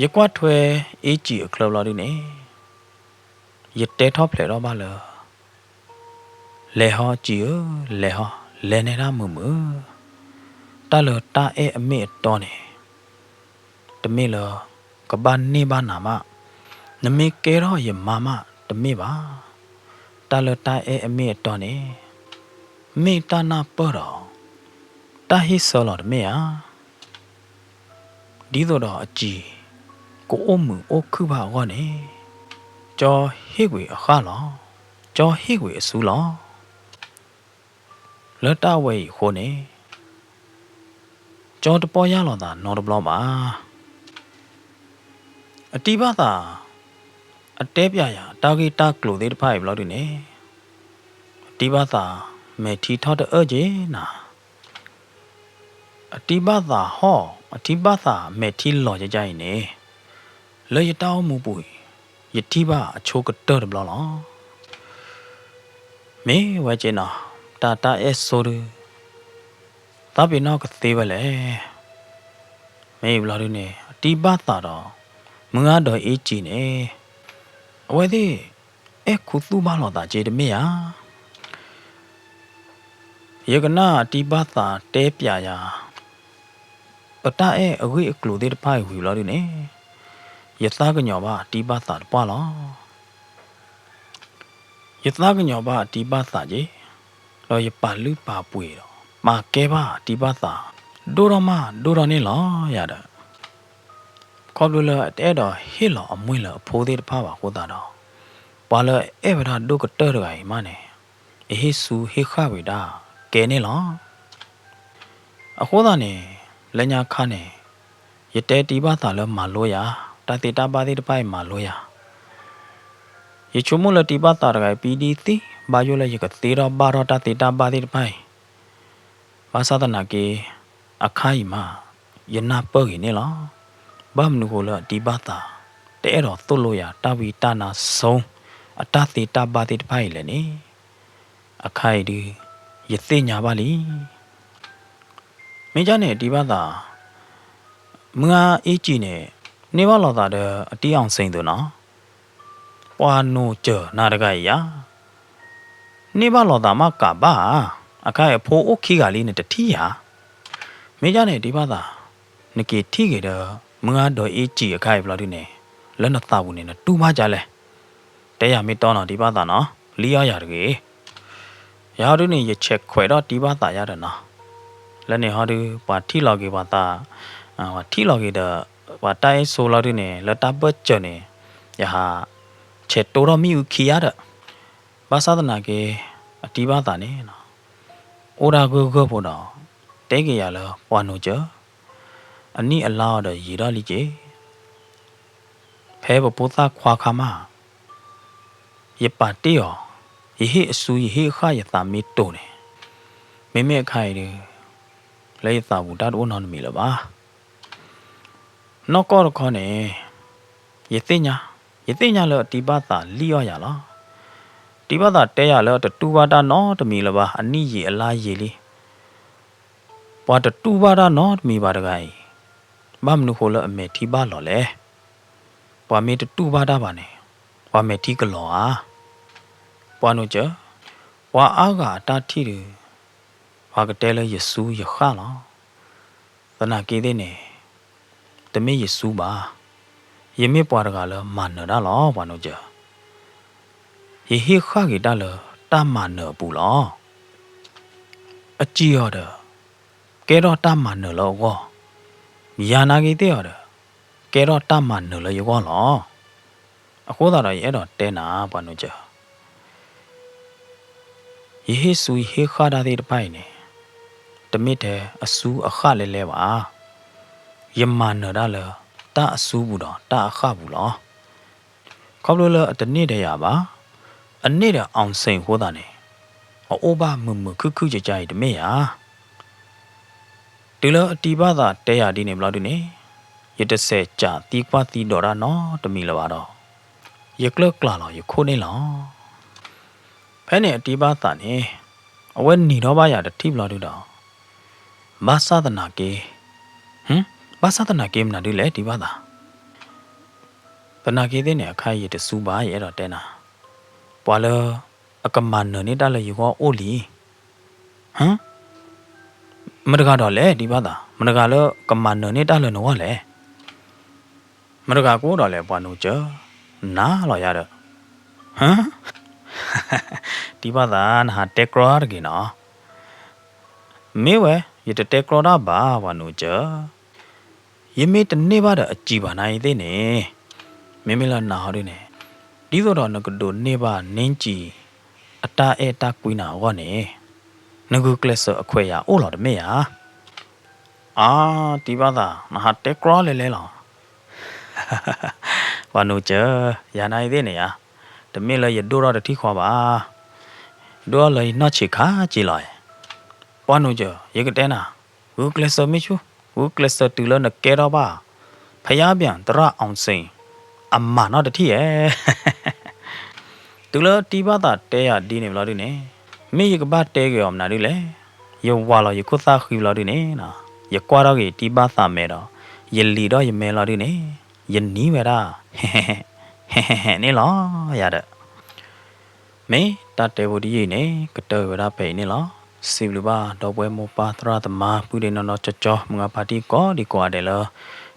ယကွၢ်ထွဲအ့ကံအချၢဘျီဒုန့ၣ်, ယတဲထီၣ်ဖျဲးထီၣ်ဘၣ်လၢ လဲၤဟီကံဧၢ, လဲၤဟီ, လဲၤနဲဒၣ်မုာ်မုာ်, တၢ်လၢတၢ်အဲၣ်အမ့ၢ်အတီန့ၣ် တမ့ၢ်လၢ ကဘၣ်န့ၢ်ဘၣ်နၤမး, နမ့ၢ်ကဲထီၣ်ယမါမးတမ့ၢ်ဘၣ်. တၢ်လၢတၢ်အဲၣ်အမ့ၢ်အတီန့ၣ် မ့ၢ်တၢ်နၢ်ပၢၢ်ဒီး တၢ်ဟ့ၣ်ဆၢလီၤတမ့ၢ်ဧါ. ဒ်သိးဒီးအကံ ကအိၣ်မုာ်အိၣ်ခုၣ်ဘၣ်အဂီၢ်န့ၣ်, ကၠီဟ့ၣ်ကွံာ်အဃၣ်လီၤ, ကၠီဟ့ၣ်ကွံာ်အစူလီၤ. လၢတၢ်ဝဲအံၤအဃိန့ၣ် ကၠီတပီၢ်ယၢ်လီၤသးနီတဘျီဘၣ်. အတံၢ်ဘၣ်သး အတဲပျးယၤတၢ်ဂ့ၢ်တၢ်ကျိၤသ့ၣ်တဖၣ်အံၤဘျီဒုန့ၣ်, အတံၢ်ဘၣ်သး မဲာ်ထံထီၣ်တအၢၣ်က့ၤနၤ, အတံၢ်ဘၣ်သးဟီၣ်, အတံၢ်ဘၣ်သးမဲာ်ထံလီၤကကါအံၤန့ၣ်, လၢယတၢ်အိၣ်မူပူၤအံၤ, ယထံၣ်ဘၣ်အဆိကတၢၢ်တဘျီလီၤ. မ့ၢ်ဝဲက့နီၤ, တၢ်တၢ်အဲၣ်ဆိဒု, သးပ့ၤနီၣ်ကသ့ဝဲလဲၣ်. မ့ၢ်ဘျီဒုန့ၣ် အတံၢ်ဘၣ်သးဒီး မုၢ်ဂၤဒီးအ့ၣ်ကံန့ၣ်, အဝဲသ့ၣ် အဲၣ်ခူသူၣ်ဘၣ်လိာ်သးက့တမ့ၢ်ဧါ. ယကနၣ်အတံၢ်ဘၣ်သးတဲပျးယၤ ပတၢ်အဲၣ်အဂ့ၢ်အကျိၤသ့ၣ်တဖၣ်အံၤဝံၤဘျီဒုန့ၣ်, ယသးကညီၤဘၣ်အတံၢ်ဘၣ်သးတပှၢ်လီၤ. ယသးကညီၤဘၣ်အတံၢ်ဘၣ်သးက့, ဒီးယပာ်လုၢ်ပာ်ပှ့ၤဒီး ပာ်ကဲဘၣ်အတံၢ်ဘၣ်သး ဒိၣ်ထီၣ်မးဒိၣ်ထီၣ်န့ၣ်လီၤယၤဒီး ခီဖျိလၢအတအဲၣ်ဒိးဟ့ၣ်လီၤအမှံလၢအဖိသ့ၣ်တဖၣ်ဘၣ်အဃိသတးဒီး, ပှၤလၢအအဲၣ်ဝဲဒၣ်ဒိၣ်ကတၢၢ်တဂၤအံၤမးန့ၣ်, အဟ့ၣ်ဆူဟ့ၣ်ဃၣ်ဝံၤဒၣ်ကဲန့ၣ်လီၤ. အဃိသတးန့ၣ်, လၢညါခါန့ၣ်, ယတဲတံၢ်ဘၣ်သးလၢမၤလိယၤ, တၢ်သ့တၢ်ဘၣ်သ့ၣ်တဖၣ်အံၤမၤလိယၤ, ယဆိကမိၣ်လၢတံၢ်ဘၣ်သးတဂၤအံၤ ပံဒံသံ ဘၣ်ယိၣ်လၢယကသ့ထီၣ်ဘၣ်ထီၣ်တၢ်သ့တၢ်ဘၣ်သ့ၣ်တဖၣ်အံၤ, ဘၣ်ဆၣ်သနာ်က့, အခါအံၤမး, ယနၢ်ပၢၢ်ဂ့ၤန့ၣ်လီၤ. ဘၣ်မနုၤဃိလၢအတံၢ်ဘၣ်သး တအဲၣ်ဒိးသိၣ်လိယၤတၢ်ဝံတၢ်နါဆူ အတၢ်သ့တၢ်ဘၣ်သ့ၣ်တဖၣ်အံၤလဲၣ်န့ၣ်, အခါအံၤဒု, ယသ့ၣ်ညါဘၣ်လံ. မ့ၢ်ကန့ၣ်တံၢ်ဘၣ်သး, မုၢ်ဂၤအ့ၣ်ကံန့ၣ်, န့ၢ်ဘၣ်လိာ်သးဒီးအတံၢ်အီၣ်စ့ၣ်သိးနီၤ, ပှၤနိၣ်စၢၤနၤတဂၤအံၤယၤ န့ၢ်ဘၣ်လိာ်သးမးကးဘၣ်ဧါ, အခါအံၤအဖိအိၣ်ခံဂၤလံနတထံၣ်ဧါ. မ့ၢ်ဒ်န့ၣ်တံၢ်ဘၣ်သး, နက့ၤထံၣ်က့ၤဒီး မုၢ်ဂၤဒီးအ့ၣ်ကံအခါအံၤဘျီဒုန့ၣ်, လၢနသးပူၤန့ၣ် နတူၢ်ဘၣ်ဒ်လဲၣ်. တဲယၤမ့ၢ်တီနီၤတံၢ်ဘၣ်သးနီၤ, လံအီၣ်ယၤတဂ့ၤ. ယၤဟီဒုန့ၣ် ယဆဲးခွဲးထီၣ်တံၢ်ဘၣ်သးယၤဒီးနီၤ, လၢန့ၣ်ဟီဒု ပှၤထံၣ်လီၤက့ၤပှၤသး, ပှၤထံၣ်လီၤက့ၤဒီး ပှၤတၢ်အဲၣ်ဆိလီၤဒုန့ၣ် လၢတၢ်ဘၢၣ်စၢၤန့ၣ်, ယဟးဆဲးတိၢ်ထီၣ်မ့ၣ်အူခံယၤဒီး, ဘၣ်ဆၣ်သနာ်က့, အတံၢ်ဘၣ်သးန့ၣ်, အိၣ်ဒၣ်ဂၢၢ်ဂၢၢ်ဖိဒီး, တဲက့ၤယၤလၢပှၤနိၣ်စၢၤ, အနံၣ်အလါအီၤဒီးယံာ်ထီၣ်လံက့ၤ ဖဲပဖိသၣ်ခွါခါမး, ယပာ်တ့ၢ်အီၤ, ယဟ့ၣ်အစုယဟ့ၣ်အဃၣ်ယသးမ့ၢ်တိာ်န့ၣ်, မ့မ့ၢ်အခါအံၤဒု, လၢယသးပူၤတၢ်တအိၣ်နီတမံၤလၢၤဘၣ်. နီၢ်ကီၢ်တခီန့ၣ်, ယသ့ၣ်ညါ, ယသ့ၣ်ညါလၢအတံၢ်ဘၣ်သးလံအီၣ်ယၤလီၤ. တံၢ်ဘၣ်သးတဲယၤလၢအတတူၢ်ဘၣ်တၢ်နီတမံၤလၢၤဘၣ် အနံၣ်ယံာ်အလါယံာ်လံ. ပှၤတတူၢ်ဘၣ်တၢ်နီတမံၤဘၣ်တဂၤအံၤ, ဘၣ်မနုၤဃိလၢအမဲာ်ထံဘၣ်လီၤလဲၣ်. ပှၤမ့ၢ်တတူၢ်ဘၣ်တၢ်ဘၣ်န့ၣ်, ပှၤမဲာ်ထံကလီၤဧါ. ပှၤနိၣ်စၢၤ, ပှၤအါဂၤအတၢ်ထံၣ်ဒု, ပှၤကတဲလၢယစုယဃၣ်လီၤ. သနာ်က့သ့ၣ်န့ၣ်, တမ့ၢ်ယစုဘၣ်. ယမ့ၢ်ပှၤတဂၤလၢမၤနၢၤတၢ်လီၤ ပှၤနိၣ်စၢၤ. ယဟ့ၣ်ဃၣ်က့ၤတၢ်လၢတၢ်မၤနၢၤအပူၤလီၤ. အစံၣ်အီၤဒီး, ကဲထီၣ်တၢ်မၤနၢၤလၢအဂီၢ်, ယၤနာ်က့သ့ၣ်အီၤဒီး, ကဲထီၣ်တၢ်မၤနၢၤလၢယဂီၢ်လီၤ. အဃိသတးဒီးယအဲၣ်ဒိးတဲနၤ ပှၤနိၣ်စၢၤ, ယဟ့ၣ်စုယဟ့ၣ်ဃၣ်တၢ်သ့ၣ်တဖၣ်အံၤန့ၣ်, တမ့ၢ်ထဲအစုအဃၣ်လဲၤလဲၤဘၣ်. ယမၤနၢၤတၢ်လၢတၢ်အစုပူၤဒီးတၢ်အဃၣ်ပူၤလီၤ. ခီဖျိလၢအတန့ၢ်ဒီးယၤဘၣ်, အန့ၢ်ဒီးအီၣ်စ့ၣ်အဃိသတးန့ၣ်, အအိၣ်ဘၣ်မုာ်မုာ်ခုၣ်ခုၣ်ကကါအံၤတမ့ၢ်ဧါ. တုၤလၢအတံၢ်ဘၣ်သးတဲယၤဒ်န့ၣ်ဘျီဒုန့ၣ်, ယတစဲးစးသံကွၢ်သံဒိးတၢ်နီတမံၤလၢၤဘၣ်ဒီး, ယကျၢၢ်ကျးလီၤယခိၣ်န့ၣ်လီၤ. ဖဲန့ၣ်အတံၢ်ဘၣ်သးန့ၣ်, အဝဲနံၤထီၣ်ဘၣ်ယၤတထံၣ်ဘျီဒုဒီး, ဘၣ်ဆၣ်သနာ်က့, ဘၣ်ဆၣ်သနာ်က့မနုၤဒ်လဲၣ်တံၢ်ဘၣ်သး. သနာ်က့သ့ၣ်န့ၣ်အခါအံၤယတစူဘၣ် ယအဲၣ်ဒိးတဲနၤ, ပှၤလၢအကမၤနၢၤန့ၢ်တၢ်လၢယဂီၢ်အိၣ်လံ. မတဂၤဒီးလဲၣ်တံၢ်ဘၣ်သး, မတဂၤလၢကမၤနၢၤန့ၢ်တၢ်လၢနဂီၢ်လဲၣ်. မတဂၤကအိၣ်ဒီးလဲၣ် ပှၤနိၣ်စၢၤ, နၤလီၤယၤဒီး, တံၢ်ဘၣ်သး နဟးတဲကြီတဂ့ၤနီၤ. မ့ၢ်ဝဲ, ယတတဲကြီတၢ်ဘၣ် ပှၤနိၣ်စၢၤ. ယမ့ၢ်တန့ၢ်ဘၣ်ဒီးအစံၣ်ဘၣ်နၤအံၤသ့ၣ်န့ၣ်, မ့မ့ၢ်လၢနၤဟီဒုန့ၣ်, ဒ်သိးဒီးနကဒိးန့ၢ်ဘၣ် နင်းကျည် အတၢ်အဲၣ်တၢ်ကွံနၤအဂီၢ်န့ၣ်, နဂုာ်ကျဲးစၢးအခွဲးယာ်အိၣ်လီၤတမ့ၢ်ဧါ. အါ, တံၢ်ဘၣ်သး နဟးတဲကြီလဲၤလဲၤလီၤ. ပှၤနိၣ်စၢၤ, ယၤနၤအံၤသ့ၣ်န့ၣ်ဧါ, တမ့ၢ်လၢယဒိၣ်ထီၣ်တထံၣ်ဃီဘၣ်. ဒိၣ်ထီၣ်လၢယနီၢ်ဆံးခါက့လီၤ. ပှၤနိၣ်စၢၤ, ယကတဲနၤ, ဂုာ်ကျဲးစၢးမ့ၢ်ဆူ, ဂုာ်ကျဲးစၢးတုၤလၢနကဲထီၣ်ဘၣ် ဖယါဘၣ် သရၣ်အီၣ်စ့ၣ် အမၤနီတထံၣ်ဧါ. တုၤလၢတံၢ်ဘၣ်သးတဲယၤဒ်န့ၣ်ဘျီဒုန့ၣ်, မ့ၢ်ယကဘၣ်တဲက့ၤအီၤမနုၤဒုလဲၣ်. ယဝၤလီၤယခိၣ်သၣ်ဃံဘျီဒုန့ၣ်, ယကွၢ်ထီၣ်က့ၤတံၢ်ဘၣ်သးမဲာ်ဒီး, ယလံၤဒီးယမဲာ်လီၤဒုန့ၣ်, ယနံၤဝဲဒၣ် ဟဲဟဲဟဲဟဲန့ၣ်လီၤယၤဒီး မ့ၢ်တၢ်တဲဖိတယုၢ်အံၤန့ၣ် ကတၢၢ်ဝဲဒၣ်ဖဲအံၤန့ၣ်လီၤ. စံးဘျုးဘၣ်ဒီပုၢ်ဝဲၢ်မိၢ်ပၢ်သရၣ်သမါ ပုၢ်ဒ့နီၢ်နီၢ်ကၠီကၠီ မုၢ်ဂၤဖါတံၢ်ကိးဒံကိးဂၤဒဲးလၢ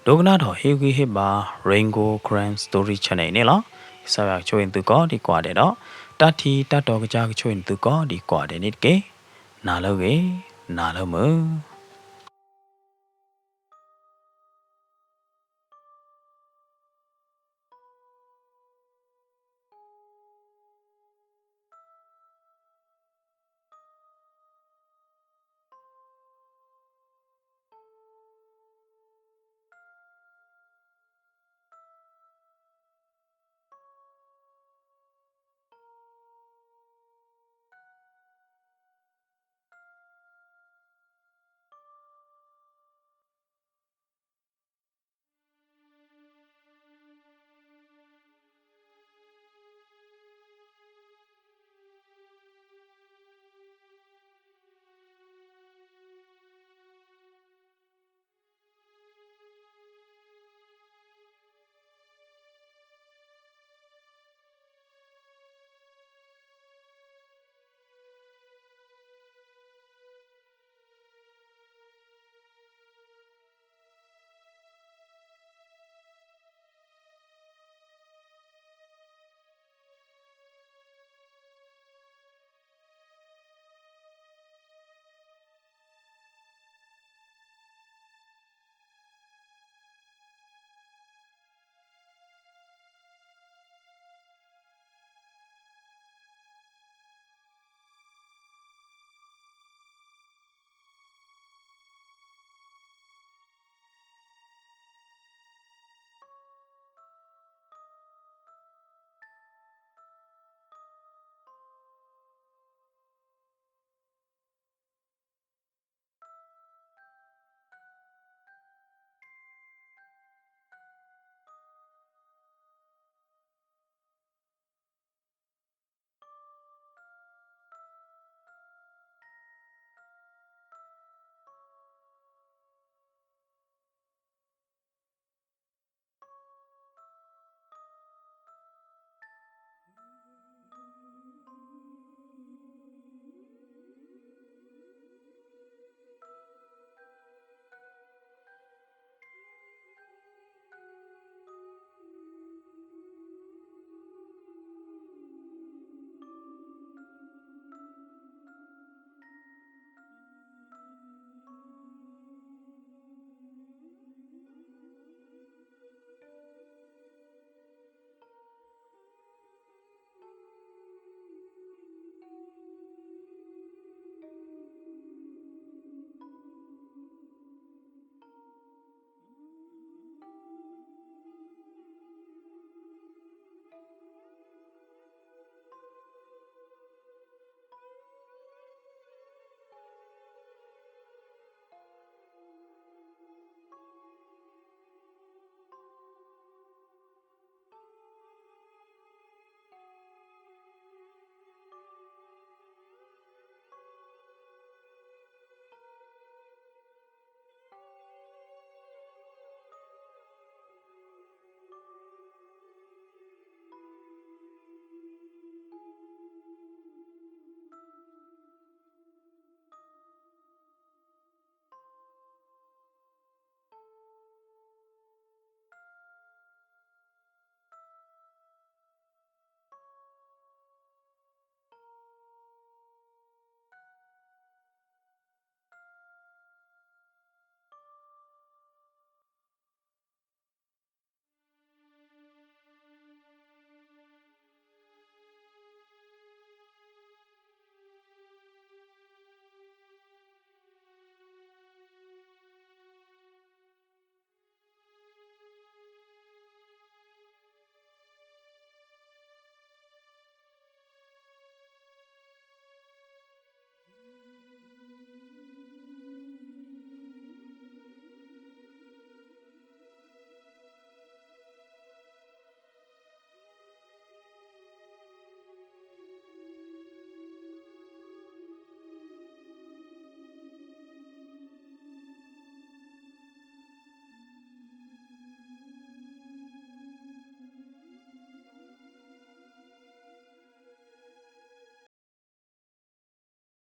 ဒိကနၣ်ဒီးဟ့ၣ်ဂံၢ်ဟ့ၣ်ဘါ Rain Gold Karen Story Channel အံၤန့ၣ်လီၤ. ကစၢ်ယွၤကဆိၣ်ဂ့ၤသုကိးဒံကိးဂၤဒဲးဒီး တၢ်ထံတၢ်တီကစၢ်ကဆိၣ်ဂ့ၤသုကိးဒံကိးဂၤဒဲးန့ၣ်တက့ၢ်. နၤလၢအဂ့ၤ, နၤလၢမုာ်.